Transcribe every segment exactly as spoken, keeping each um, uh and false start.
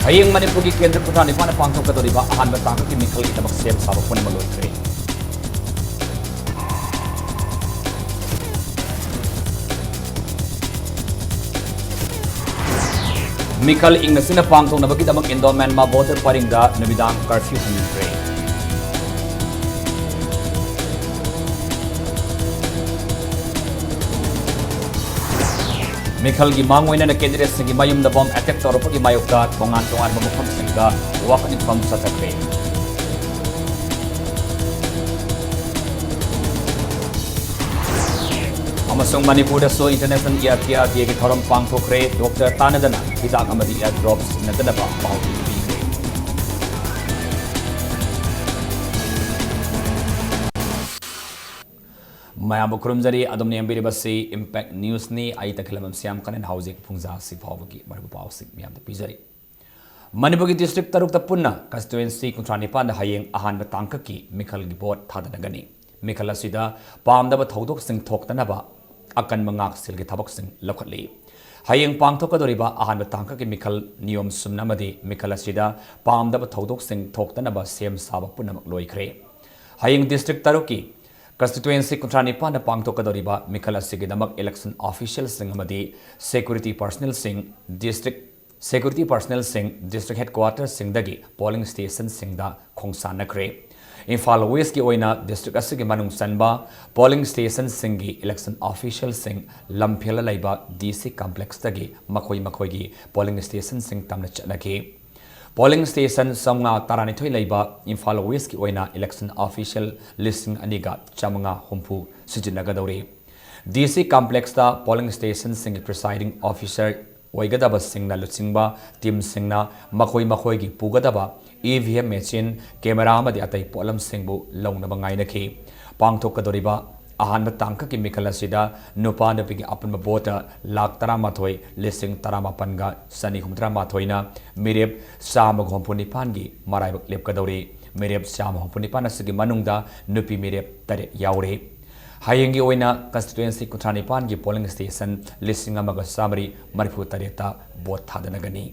ꯍꯌꯦꯡ ꯃꯅꯤꯄꯨꯔꯒꯤ ꯀꯦꯟꯗ꯭ꯔ ꯀꯨꯟꯊ꯭ꯔꯥ ꯅꯤꯄꯥꯟꯅ ꯄꯥꯡꯊꯣꯛꯀꯗꯧꯔꯤꯕ ꯑꯍꯥꯟꯕ ꯇꯥꯡꯀꯛꯀꯤ ꯃꯤꯈꯜꯒꯤꯗꯃꯛ ꯁꯦꯝ ꯁꯥꯕ ꯄꯨꯝꯅꯃꯛ ꯂꯣꯏꯈ꯭ꯔꯦ꯫ ꯃꯤꯈꯜ ꯏꯪꯅ ꯆꯤꯛꯅ ꯄꯥꯡꯊꯣꯛꯅꯕꯒꯤꯗꯃꯛ ꯏꯟꯗꯣ ꯃ꯭ꯌꯥꯟꯃꯥꯔ ꯕꯣꯔꯗꯔ ꯄꯔꯤꯡꯗ ꯅꯨꯃꯤꯗꯥꯡ ꯀꯔꯐ꯭ꯌꯨ ꯊꯝꯈ꯭ꯔꯦ꯫ ꯃꯤꯈꯜꯒꯤ ꯃꯥꯡ ꯑꯣꯏꯅꯅ ꯀꯦꯟꯗꯤꯗꯦꯠꯁꯤꯡꯒꯤ ꯃꯌꯨꯝꯗ ꯕꯣꯝ ꯑꯦꯇꯦꯛ ꯇꯧꯔꯛꯄꯒꯤ ꯃꯥꯌꯣꯛꯇ ꯇꯣꯉꯥꯟ ꯇꯣꯉꯥꯟꯕ ꯃꯐꯝꯁꯤꯡꯗ ꯋꯥꯀꯠ ꯃꯤꯐꯝ ꯆꯠꯊꯈ꯭ꯔꯦ꯫ ꯑꯃꯁꯨꯡ ꯃꯅꯤꯄꯨꯔꯗꯁꯨ International Ear Care Day ꯒꯤ ꯊꯧꯔꯝ ꯄꯥꯡꯊꯣꯛꯈ꯭ꯔꯦ꯫ ꯗꯣꯛꯇꯔ ꯇꯥꯟꯅꯗꯅ ꯍꯤꯗꯥꯛ ꯑꯃꯗꯤ ear drops ꯁꯤꯖꯤꯟꯅꯗꯅꯕ ꯄꯥꯎ ꯄꯤꯈ꯭ꯔꯦ꯫ ꯃꯌꯥꯝꯕꯨ ꯈꯨꯔꯨꯝꯖꯔꯤ꯫ ꯑꯗꯣꯝꯅ ꯌꯦꯡꯕꯤꯔꯤꯕꯁꯤ Impact News ꯅꯤ꯫ ꯑꯩ ꯇꯈꯦꯂꯝꯕꯝ ꯁ꯭ꯌꯥꯝ ꯀꯅꯟ꯫ ꯍꯧꯖꯤꯛ ꯄꯨꯡ ꯖꯥ ꯑꯁꯤ ꯐꯥꯎꯕꯒꯤ ꯃꯔꯨꯑꯣꯏꯕ ꯄꯥꯎꯁꯤꯡ ꯃꯌꯥꯝꯗ ꯄꯤꯖꯔꯤ꯫ ꯃꯅꯤꯄꯨꯔꯒꯤ district ꯇꯔꯨꯛꯇ ꯄꯨꯟꯅ constituency ꯀꯨꯟꯊ꯭ꯔꯥ ꯅꯤꯄꯥꯟꯗ ꯍꯌꯦꯡ ꯑꯍꯥꯟꯕ ꯇꯥꯡꯀꯛꯀꯤ ꯃꯤꯈꯜꯒꯤ vote ꯊꯥꯗꯅꯒꯅꯤ꯫ ꯃꯤꯈꯜ ꯑꯁꯤꯗ ꯄꯥꯝꯗꯕ ꯊꯧꯗꯣꯛꯁꯤꯡ ꯊꯣꯛꯇꯅꯕ ꯑꯀꯟꯕ ꯉꯥꯛꯁꯦꯜꯒꯤ ꯊꯕꯛꯁꯤꯡ ꯂꯧꯈꯠꯂꯤ꯫ ꯍꯌꯦꯡ ꯄꯥꯡꯊꯣꯛꯀꯗꯧꯔꯤꯕ ꯑꯍꯥꯟꯕ ꯇꯥꯡꯀꯛꯀꯤ ꯃꯤꯈꯜ ꯅꯤꯌꯣꯝ ꯆꯨꯝꯅ ꯑꯃꯗꯤ ꯃꯤꯈꯜ ꯑꯁꯤꯗ ꯄꯥꯝꯗꯕ ꯊꯧꯗꯣꯛꯁꯤꯡ ꯊꯣꯛꯇꯅꯕ ꯁꯦꯝ ꯁꯥꯕ ꯄꯨꯝꯅꯃꯛ ꯂꯣꯏꯈ꯭ꯔꯦ꯫ ꯍꯌꯦꯡ district ꯇꯔꯨꯛꯀꯤ constituency ꯀꯨꯟꯊ꯭ꯔꯥ ꯅꯤꯄꯥꯟꯗ ꯄꯥꯡꯊꯣꯛꯀꯗꯧꯔꯤꯕ ꯃꯤꯈꯜ ꯑꯁꯤꯒꯤꯗꯃꯛ election officialꯁꯤꯡ ꯑꯃꯗꯤ security personnelꯁꯤꯡ, district security personnelꯁꯤꯡ district headquarterꯁꯤꯡꯗꯒꯤ polling stationꯁꯤꯡꯗ ꯈꯣꯡꯁꯥꯟꯅꯈ꯭ꯔꯦ꯫ Imphal Westꯀꯤ ꯑꯣꯏꯅ district ꯑꯁꯤꯒꯤ ꯃꯅꯨꯡ ꯆꯟꯕ polling stationꯁꯤꯡꯒꯤ election officialꯁꯤꯡ ꯂꯝꯐꯦꯜꯗ ꯂꯩꯕ DC complexꯇꯒꯤ ꯃꯈꯣꯏ ꯃꯈꯣꯏꯒꯤ polling stationꯁꯤꯡ ꯇꯝꯅ ꯆꯠꯅꯈꯤ꯫ Polling station ꯆꯥꯝꯃꯉꯥ ꯇꯔꯥꯅꯤꯊꯣꯏ ꯂꯩꯕ ꯏꯝꯐꯥꯜ Westꯀꯤ ꯑꯣꯏꯅ election official ꯂꯤꯁꯤꯡ ꯑꯅꯤꯒ ꯆꯥꯝꯃꯉꯥ ꯍꯨꯝꯐꯨ ꯁꯤꯖꯤꯟꯅꯒꯗꯧꯔꯤ꯫ DC complexꯇ polling stationꯁꯤꯡꯒꯤ presiding officer ꯑꯣꯏꯒꯗꯕꯁꯤꯡꯅ ꯂꯨꯆꯤꯡꯕ teamꯁꯤꯡꯅ ꯃꯈꯣꯏ ꯃꯈꯣꯏꯒꯤ ꯄꯨꯒꯗꯕ EVM machine, camera ꯑꯃꯗꯤ ꯑꯇꯩ ꯄꯣꯠꯂꯝꯁꯤꯡꯕꯨ ꯂꯧꯅꯕ ꯉꯥꯏꯅꯈꯤ꯫ ꯄꯥꯡꯊꯣꯛꯀꯗꯧꯔꯤꯕ ꯑꯍꯥꯟꯕ ꯇꯥꯡꯀꯛꯀꯤ ꯃꯤꯈꯜ ꯑꯁꯤꯗ ꯅꯨꯄꯥ ꯅꯨꯄꯤꯒꯤ ꯑꯄꯨꯟꯕ voter ꯂꯥꯈ ꯇꯔꯥꯃꯥꯊꯣꯏ ꯂꯤꯁꯤꯡ ꯇꯔꯥꯃꯥꯄꯟꯒ ꯆꯅꯤ ꯍꯨꯝꯐꯨꯇꯔꯥ ꯃꯥꯊꯣꯏꯅ ꯃꯤꯔꯦꯞ ꯆꯥꯝꯃꯒ ꯍꯨꯝꯐꯨ ꯅꯤꯄꯥꯟꯒꯤ ꯃꯔꯥꯏꯕꯛ ꯂꯦꯞꯀꯗꯧꯔꯤ꯫ ꯃꯤꯔꯦꯞ ꯆꯥꯝꯃ ꯍꯨꯝꯐꯨ ꯅꯤꯄꯥꯟ ꯑꯁꯤꯒꯤ ꯃꯅꯨꯡꯗ ꯅꯨꯄꯤ ꯃꯤꯔꯦꯞ ꯇꯔꯦꯠ ꯌꯥꯎꯔꯤ꯫ ꯍꯌꯦꯡꯒꯤ ꯑꯣꯏꯅ constituency ꯀꯨꯟꯊ꯭ꯔꯥ ꯅꯤꯄꯥꯟꯒꯤ polling station ꯂꯤꯁꯤꯡ ꯑꯃꯒ ꯆꯥꯃꯔꯤ ꯃꯔꯤꯐꯨ ꯇꯔꯦꯠꯇ vote ꯊꯥꯗꯅꯒꯅꯤ꯫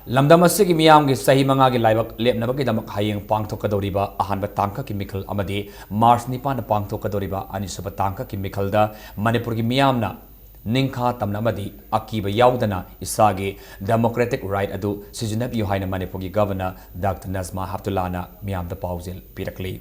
ꯂꯝꯗꯝ ꯑꯁꯤꯒꯤ ꯃꯤꯌꯥꯝꯒꯤ ꯆꯍꯤ ꯃꯉꯥꯒꯤ ꯂꯥꯏꯕꯛ ꯂꯦꯞꯅꯕꯒꯤꯗꯃꯛ ꯍꯌꯦꯡ ꯄꯥꯡꯊꯣꯛꯀꯗꯧꯔꯤꯕ ꯑꯍꯥꯟꯕ ꯇꯥꯡꯀꯛꯀꯤ ꯃꯤꯈꯜ ꯑꯃꯗꯤ ꯃꯥꯔꯆ ꯅꯤꯄꯥꯟꯗ ꯄꯥꯡꯊꯣꯛꯀꯗꯧꯔꯤꯕ ꯑꯅꯤꯁꯨꯕ ꯇꯥꯡꯀꯛꯀꯤ ꯃꯤꯈꯜꯗ ꯃꯅꯤꯄꯨꯔꯒꯤ ꯃꯤꯌꯥꯝꯅ ꯅꯤꯡꯈꯥ ꯇꯝꯅ ꯑꯃꯗꯤ ꯑꯀꯤꯕ ꯌꯥꯎꯗꯅ ꯏꯁꯥꯒꯤ democratic right ꯑꯗꯨ ꯁꯤꯖꯤꯟꯅꯕꯤꯌꯨ ꯍꯥꯏꯅ ꯃꯅꯤꯄꯨꯔꯒꯤ Governor Doctor ꯅꯖꯃꯥ ꯍꯦꯞꯇꯨꯜꯂꯥꯅ ꯃꯤꯌꯥꯝꯗ ꯄꯥꯎꯖꯦꯜ ꯄꯤꯔꯛꯂꯤ꯫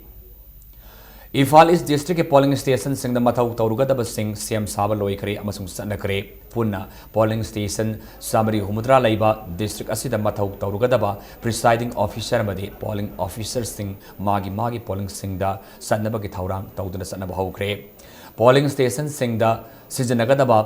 ꯏꯝꯐꯥꯜ East Districtꯀꯤ polling stationꯁꯤꯡꯗ ꯃꯊꯧ ꯇꯧꯔꯨꯒꯗꯕꯁꯤꯡ ꯁꯦꯝ ꯁꯥꯕ ꯂꯣꯏꯈ꯭ꯔꯦ ꯑꯃꯁꯨꯡ ꯆꯠꯅꯈ꯭ꯔꯦ꯫ ꯄꯨꯟꯅ polling station ꯆꯥꯃꯔꯤ ꯍꯨꯝꯐꯨꯇꯔꯥ ꯂꯩꯕ district ꯑꯁꯤꯗ ꯃꯊꯧ ꯇꯧꯔꯨꯒꯗꯕ presiding officer ꯑꯃꯗꯤ polling officerꯁꯤꯡ ꯃꯥꯒꯤ ꯃꯥꯒꯤ pollingꯁꯤꯡꯗ ꯆꯠꯅꯕꯒꯤ ꯊꯧꯔꯥꯡ ꯇꯧꯗꯨꯅ ꯆꯠꯅꯕ ꯍꯧꯈ꯭ꯔꯦ꯫ Polling stationꯁꯤꯡꯗ ꯁꯤꯖꯤꯟꯅꯒꯗꯕ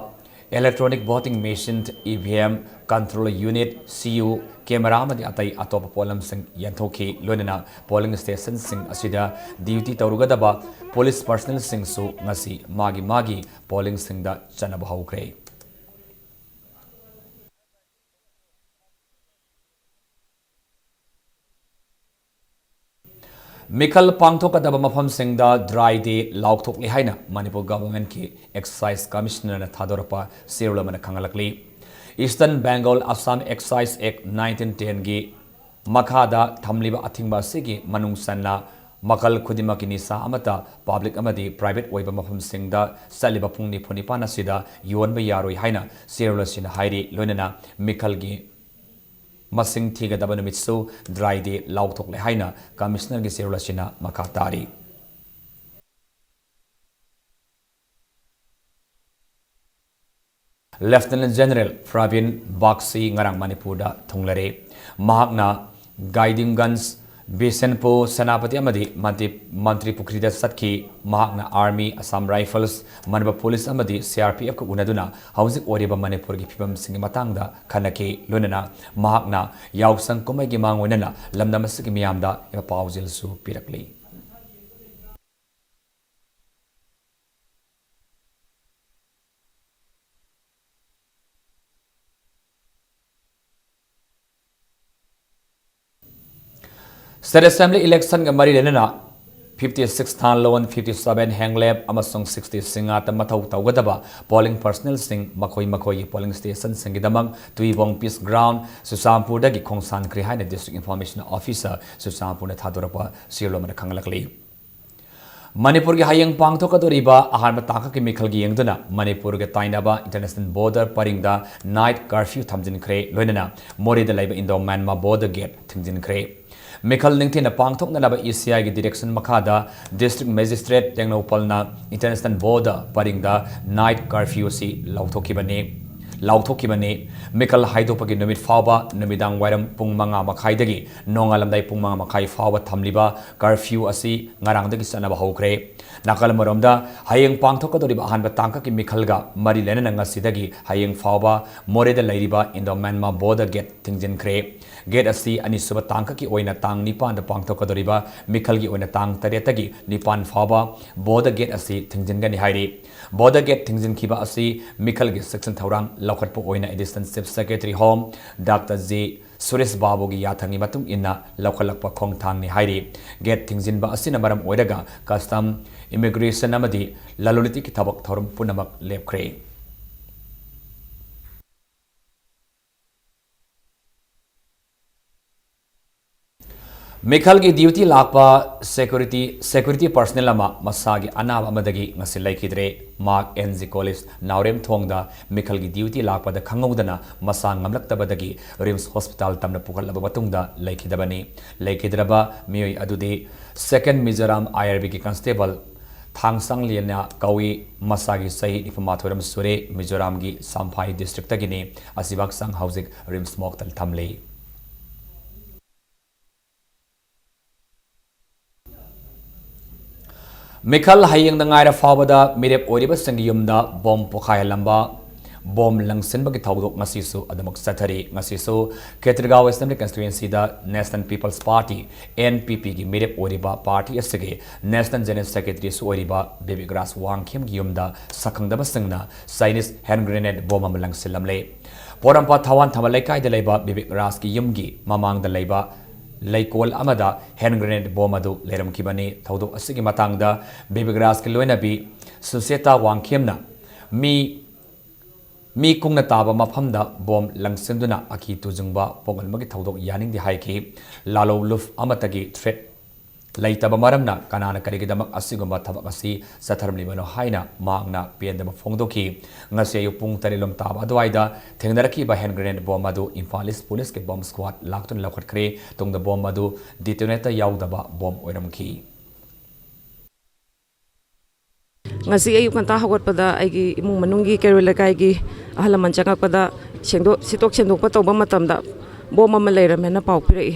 electronic voting machine, E V M, control unit, C U, camera ꯑꯃꯗꯤ ꯑꯇꯩ ꯑꯇꯣꯞꯄ ꯄꯣꯠꯂꯝꯁꯤꯡ ꯌꯦꯟꯊꯣꯛꯈꯤ꯫ ꯂꯣꯏꯅꯅ polling stationꯁꯤꯡ ꯑꯁꯤꯗ duty ꯇꯧꯔꯨꯒꯗꯕ police personnelꯁꯤꯡꯁꯨ ꯉꯁꯤ ꯃꯥꯒꯤ ꯃꯥꯒꯤ pollingꯁꯤꯡꯗ ꯆꯠꯅꯕ ꯍꯧꯈ꯭ꯔꯦ꯫ ꯃꯤꯈꯜ ꯄꯥꯡꯊꯣꯛꯀꯗꯕ ꯃꯐꯝꯁꯤꯡꯗ dry day ꯂꯥꯎꯊꯣꯛꯂꯦ ꯍꯥꯏꯅ ꯃꯅꯤꯄꯨꯔ governmentꯀꯤ excise commissionerꯅ ꯊꯥꯗꯣꯔꯛꯄ ꯆꯦꯔꯣꯜ ꯑꯃꯅ ꯈꯪꯍꯜꯂꯛꯂꯤ꯫ Eastern Bengal Assam Excise Act nineteen tenꯒꯤ ꯃꯈꯥꯗ ꯊꯝꯂꯤꯕ ꯑꯊꯤꯡꯕ ꯑꯁꯤꯒꯤ ꯃꯅꯨꯡ ꯆꯟꯅ ꯃꯈꯜ ꯈꯨꯗꯤꯡꯃꯛꯀꯤ ꯅꯤꯁꯥ ꯑꯃꯠꯇ public ꯑꯃꯗꯤ private ꯑꯣꯏꯕ ꯃꯐꯝꯁꯤꯡꯗ ꯆꯠꯂꯤꯕ ꯄꯨꯡ ꯅꯤꯐꯨ ꯅꯤꯄꯥꯟ ꯑꯁꯤꯗ ꯌꯣꯟꯕ ꯌꯥꯔꯣꯏ ꯍꯥꯏꯅ ꯆꯦꯔꯣꯜ ꯑꯁꯤꯅ ꯍꯥꯏꯔꯤ꯫ ꯂꯣꯏꯅꯅ ꯃꯤꯈꯜꯒꯤ ꯃꯁꯤꯡ ꯊꯤꯒꯗꯕ ꯅꯨꯃꯤꯠꯁꯨ dry day ꯂꯥꯎꯊꯣꯛꯂꯦ ꯍꯥꯏꯅ commissionerꯒꯤ ꯆꯦꯔꯣꯜ ꯑꯁꯤꯅ ꯃꯈꯥ ꯇꯥꯔꯤ꯫ Lieutenant General Pravin Bagchi ꯉꯔꯥꯡ ꯃꯅꯤꯄꯨꯔꯗ ꯊꯨꯡꯂꯔꯦ꯫ ꯃꯍꯥꯛꯅ ꯀꯔꯤꯝꯒꯟꯖ, ꯕꯤꯁꯦꯟꯄꯨꯔ, ꯁꯦꯅꯥꯄꯇꯤ ꯑꯃꯗꯤ ꯃꯟꯇꯤ-, ꯃꯟꯇ꯭ꯔꯤ ꯄꯨꯈ꯭ꯔꯤꯗ ꯆꯠꯈꯤ꯫ ꯃꯍꯥꯛꯅ Army, Assam Rifles, Manipur Police ꯑꯃꯗꯤ C R P Fꯀ ꯎꯅꯗꯨꯅ ꯍꯧꯖꯤꯛ ꯑꯣꯏꯔꯤꯕ ꯃꯅꯤꯄꯨꯔꯒꯤ ꯐꯤꯕꯝꯁꯤꯡꯒꯤ ꯃꯇꯥꯡꯗ ꯈꯟꯅꯈꯤ꯫ ꯂꯣꯏꯅꯅ ꯃꯍꯥꯛꯅ ꯌꯥꯎꯁꯪ ꯀꯨꯝꯍꯩꯒꯤ ꯃꯥꯡꯑꯣꯏꯅꯅ ꯂꯝꯗꯝ ꯑꯁꯤꯒꯤ ꯃꯤꯌꯥꯝꯗ ꯄꯥꯎꯖꯦꯜꯁꯨ ꯄꯤꯔꯛꯂꯤ꯫ State Assembly electionꯒ ꯃꯔꯤ ꯂꯩꯅꯅ ꯐꯤꯐꯇꯤ ꯁꯤꯛꯁ ꯊꯥꯟꯂꯣꯟ, ꯐꯤꯐꯇꯤ ꯁꯚꯦꯟ ꯍꯦꯡꯂꯦꯞ ꯑꯃꯁꯨꯡ ꯁꯤꯛꯁꯇꯤ ꯁꯤꯡꯉꯥꯠꯇ ꯃꯊꯧ ꯇꯧꯒꯗꯕ polling personnelꯁꯤꯡ ꯃꯈꯣꯏ ꯃꯈꯣꯏꯒꯤ polling stationꯁꯤꯡꯒꯤꯗꯃꯛ ꯇꯨꯏꯕꯣꯡ Peace Ground, ꯆꯨꯔꯆꯥꯟꯄꯨꯔꯗꯒꯤ ꯈꯣꯡꯁꯥꯟꯈ꯭ꯔꯦ ꯍꯥꯏꯅ District Information Officer, ꯆꯨꯔꯆꯥꯟꯄꯨꯔꯅ ꯊꯥꯗꯣꯔꯛꯄ ꯁꯤꯔꯣꯜ ꯑꯃꯅ ꯈꯪꯂꯛꯂꯤ꯫ ꯃꯅꯤꯄꯨꯔꯒꯤ ꯍꯌꯦꯡ ꯄꯥꯡꯊꯣꯛꯀꯗꯧꯔꯤꯕ ꯑꯍꯥꯟꯕ ꯇꯥꯡꯀꯛꯀꯤ ꯃꯤꯈꯜꯒꯤ ꯌꯦꯡꯗꯨꯅ ꯃꯅꯤꯄꯨꯔꯒ ꯇꯥꯏꯅꯕ international border ꯄꯔꯤꯡꯗ night curfew ꯊꯝꯖꯤꯟꯈ꯭ꯔꯦ, ꯂꯣꯏꯅꯅ ꯃꯣꯔꯦꯗ ꯂꯩꯕ Indo Myanmar border gate ꯊꯤꯡꯖꯤꯟꯈ꯭ꯔꯦ꯫ ꯃꯤꯈꯜ ꯅꯤꯡꯊꯤꯅ ꯄꯥꯡꯊꯣꯛꯅꯅꯕ ECIꯒꯤ direction ꯃꯈꯥꯗ District Magistrate ꯇꯦꯡꯅꯧꯄꯜꯅ international border ꯄꯔꯤꯡꯗ night curfew ꯑꯁꯤ ꯂꯥꯎꯊꯣꯛꯈꯤꯕꯅꯤ꯫ ꯂꯥꯎꯊꯣꯛꯈꯤꯕꯅꯤ꯫ ꯃꯤꯈꯜ ꯍꯥꯏꯗꯣꯛꯄꯒꯤ ꯅꯨꯃꯤꯠ ꯐꯥꯎꯕ ꯅꯨꯃꯤꯗꯥꯡ ꯋꯥꯏꯔꯝ ꯄꯨꯡ ꯃꯉꯥ ꯃꯈꯥꯏꯗꯒꯤ ꯅꯣꯡꯉꯥꯜꯂꯝꯗꯥꯏ ꯄꯨꯡ ꯃꯉꯥ ꯃꯈꯥꯏ ꯐꯥꯎꯕ ꯊꯝꯂꯤꯕ curfew ꯑꯁꯤ ꯉꯔꯥꯡꯗꯒꯤ ꯆꯠꯅꯕ ꯍꯧꯈ꯭ꯔꯦ꯫ ꯅꯥꯀꯜ ꯑꯃꯔꯣꯝꯗ, ꯍꯌꯦꯡ ꯄꯥꯡꯊꯣꯛꯀꯗꯧꯔꯤꯕ ꯑꯍꯥꯟꯕ ꯇꯥꯡꯀꯛꯀꯤ ꯃꯤꯈꯜꯒ ꯃꯔꯤ ꯂꯩꯅꯅ ꯉꯁꯤꯗꯒꯤ ꯍꯌꯦꯡ ꯐꯥꯎꯕ ꯃꯣꯔꯦꯗ ꯂꯩꯔꯤꯕ Indo Myanmar border gate ꯊꯤꯡꯖꯤꯟꯈ꯭ꯔꯦ꯫ Gate ꯑꯁꯤ ꯑꯅꯤꯁꯨꯕ ꯇꯥꯡꯀꯛꯀꯤ ꯑꯣꯏꯅ ꯇꯥꯡ ꯅꯤꯄꯥꯟꯗ ꯄꯥꯡꯊꯣꯛꯀꯗꯧꯔꯤꯕ ꯃꯤꯈꯜꯒꯤ ꯑꯣꯏꯅ ꯇꯥꯡ ꯇꯔꯦꯠꯇꯒꯤ ꯅꯤꯄꯥꯟ ꯐꯥꯎꯕ border gate ꯑꯁꯤ ꯊꯤꯡꯖꯤꯟꯒꯅꯤ ꯍꯥꯏꯔꯤ꯫ Border gate ꯊꯤꯡꯖꯤꯟꯈꯤꯕ ꯑꯁꯤ ꯃꯤꯈꯜꯒꯤ ꯆꯦꯛꯁꯤꯟ ꯊꯧꯔꯥꯡ ꯂꯧꯈꯠꯄ ꯑꯣꯏꯅ Additional Chief Secretary Home Doctor G Suresh ꯕꯥꯕꯨꯒꯤ ꯌꯥꯊꯪꯒꯤ ꯃꯇꯨꯡ ꯏꯟꯅ ꯂꯧꯈꯠꯂꯛꯄ ꯈꯣꯡꯊꯥꯡꯅꯤ ꯍꯥꯏꯔꯤ꯫ Gate ꯊꯤꯡꯖꯤꯟꯕ ꯑꯁꯤꯅ ꯃꯔꯝ ꯑꯣꯏꯔꯒ custom, immigration ꯑꯃꯗꯤ ꯂꯂꯣꯟ ꯏꯇꯤꯛꯀꯤ ꯊꯕꯛ ꯊꯧꯔꯝ ꯄꯨꯝꯅꯃꯛ ꯂꯦꯞꯈ꯭ꯔꯦ꯫ ꯃꯤꯈꯜꯒꯤ duty ꯂꯥꯛꯄ security, security personnel ꯑꯃ ꯃꯁꯥꯒꯤ ꯑꯅꯥꯕ ꯑꯃꯗꯒꯤ ꯉꯁꯤ ꯂꯩꯈꯤꯗ꯭ꯔꯦ꯫ ꯃꯍꯥꯛ N G College ꯅꯥꯎꯔꯦꯝꯊꯣꯡꯗ ꯃꯤꯈꯜꯒꯤ duty ꯂꯥꯛꯄꯗ ꯈꯪꯍꯧꯗꯅ ꯃꯁꯥ ꯉꯝꯂꯛꯇꯕꯗꯒꯤ RIMS Hospital ꯇꯝꯅ ꯄꯨꯈꯠꯂꯕ ꯃꯇꯨꯡꯗ ꯂꯩꯈꯤꯗꯕꯅꯤ꯫ ꯂꯩꯈꯤꯗ꯭ꯔꯕ ꯃꯤꯑꯣꯏ ꯑꯗꯨꯗꯤ Second Mizoram I R Bꯒꯤ constable ꯊꯥꯡꯁꯥꯡ ꯂꯤꯌꯥꯅ ꯀꯧꯏ꯫ ꯃꯁꯥꯒꯤ ꯆꯍꯤ ꯅꯤꯐꯨ ꯃꯥꯊꯣꯏꯔꯣꯝ ꯁꯨꯔꯦ꯫ ꯃꯤꯖꯣꯔꯥꯝꯒꯤ ꯁꯥꯝꯐꯥꯏ districtꯇꯒꯤꯅꯤ꯫ ꯑꯁꯤꯕ ꯍꯛꯆꯥꯡ ꯍꯧꯖꯤꯛ RIMS ꯃꯣꯔꯒꯇ ꯊꯝꯂꯤ꯫ ꯃꯤꯈꯜ ꯍꯌꯦꯡꯗ ꯉꯥꯏꯔ ꯐꯥꯎꯕꯗ ꯃꯤꯔꯦꯞ ꯑꯣꯏꯔꯤꯕꯁꯤꯡꯒꯤ ꯌꯨꯝꯗ ꯕꯣꯝ ꯄꯣꯈꯥꯏꯍꯜꯂꯝꯕ, ꯕꯣꯝ ꯂꯪꯁꯤꯟꯕꯒꯤ ꯊꯧꯗꯣꯛ ꯉꯁꯤꯁꯨ ꯑꯗꯨꯃꯛ ꯆꯠꯊꯔꯤ꯫ ꯉꯁꯤꯁꯨ ꯈꯦꯇ꯭ꯔꯤꯒꯥꯎ Assembly Constituencyꯗ National People's Party, N P Pꯒꯤ ꯃꯤꯔꯦꯞ ꯑꯣꯏꯔꯤꯕ party ꯑꯁꯤꯒꯤ National General Secretaryꯁꯨ ꯑꯣꯏꯔꯤꯕ ꯕꯤꯕꯦꯛ ꯔꯥꯖ ꯋꯥꯡꯈꯦꯝꯒꯤ ꯌꯨꯝꯗ ꯁꯛꯈꯪꯗꯕꯁꯤꯡꯅ Chinese hand grenade ꯕꯣꯝ ꯑꯃ ꯂꯪꯁꯤꯜꯂꯝꯂꯦ꯫ ꯄꯣꯔꯣꯝꯄꯥꯠ ꯊꯋꯥꯟ ꯊꯥꯕ ꯂꯩꯀꯥꯏꯗ ꯂꯩꯕ ꯕꯤꯕꯦꯛ ꯔꯥꯖꯀꯤ ꯌꯨꯝꯒꯤ ꯃꯃꯥꯡꯗ ꯂꯩꯕ ꯂꯩꯀꯣꯜ ꯑꯃꯗ ꯍꯦꯟ ꯒ꯭ꯔꯦꯅꯦꯗ ꯕꯣꯝ ꯑꯗꯨ ꯂꯩꯔꯝꯈꯤꯕꯅꯤ꯫ ꯊꯧꯗꯣꯛ ꯑꯁꯤꯒꯤ ꯃꯇꯥꯡꯗ ꯕꯤꯕꯤꯒ꯭ꯔꯥꯁꯀꯤ ꯂꯣꯏꯅꯕꯤ ꯁꯨꯆꯦꯇꯥ ꯋꯥꯡꯈꯦꯝꯅ ꯃꯤ, ꯃꯤ ꯀꯨꯡꯅ ꯇꯥꯕ ꯃꯐꯝꯗ ꯕꯣꯝ ꯂꯪꯁꯤꯟꯗꯨꯅ ꯑꯀꯤ ꯇꯨꯖꯨꯡꯕ ꯄꯣꯛꯍꯟꯕꯒꯤ ꯊꯧꯗꯣꯛ ꯌꯥꯅꯤꯡꯗꯦ ꯍꯥꯏꯈꯤ꯫ ꯂꯥꯜꯂꯧ ꯂꯨꯞ ꯑꯃꯠꯇꯒꯤ ꯊ꯭ꯔꯦꯠ ꯂꯩꯇꯕ ꯃꯔꯝꯅ ꯀꯅꯥꯅ ꯀꯔꯤꯒꯤꯗꯃꯛ ꯑꯁꯤꯒꯨꯝꯕ ꯊꯕꯛ ꯑꯁꯤ ꯆꯠꯊꯔꯝꯂꯤꯕꯅꯣ ꯍꯥꯏꯅ ꯃꯍꯥꯛꯅ ꯄꯦꯟꯗꯕ ꯐꯣꯡꯗꯣꯛꯈꯤ꯫ ꯉꯁꯤ ꯑꯌꯨꯛ ꯄꯨꯡ ꯇꯔꯦꯠ ꯂꯣꯝ ꯇꯥꯕ ꯑꯗꯨꯋꯥꯏꯗ ꯊꯦꯡꯅꯔꯛꯈꯤꯕ ꯍꯦꯟ ꯒ꯭ꯔꯦꯅꯦꯗ ꯕꯣꯝ ꯑꯗꯨ ꯏꯝꯐꯥꯜ ꯏꯁ ꯄꯨꯂꯤꯁꯀꯤ ꯕꯣꯝ ꯁ꯭ꯀ꯭ꯋꯥꯗ ꯂꯥꯛꯇꯨꯅ ꯂꯧꯈꯠꯈ꯭ꯔꯦ꯫ ꯇꯨꯡꯗ ꯕꯣꯝ ꯑꯗꯨ ꯗꯤꯇꯣꯅꯦꯇꯔ ꯌꯥꯎꯗꯕ ꯕꯣꯝ ꯑꯣꯏꯔꯝꯈꯤ꯫ ꯉꯁꯤ ꯑꯌꯨꯛ ꯉꯟꯇꯥ ꯍꯧꯒꯠꯄꯗ ꯑꯩꯒꯤ ꯏꯃꯨꯡ ꯃꯅꯨꯡꯒꯤ ꯀꯩꯔꯣꯏ ꯂꯩꯀꯥꯏꯒꯤ ꯑꯍꯜ ꯂꯃꯟ ꯆꯪꯉꯛꯄꯗ ꯁꯦꯡꯗꯣꯛ-, ꯁꯤꯠꯇꯣꯛ ꯁꯦꯡꯗꯣꯛꯄ ꯇꯧꯕ ꯃꯇꯝꯗ ꯕꯣꯝ ꯑꯃ ꯂꯩꯔꯝꯃꯦꯅ ꯄꯥꯎ ꯄꯤꯔꯛꯏ꯫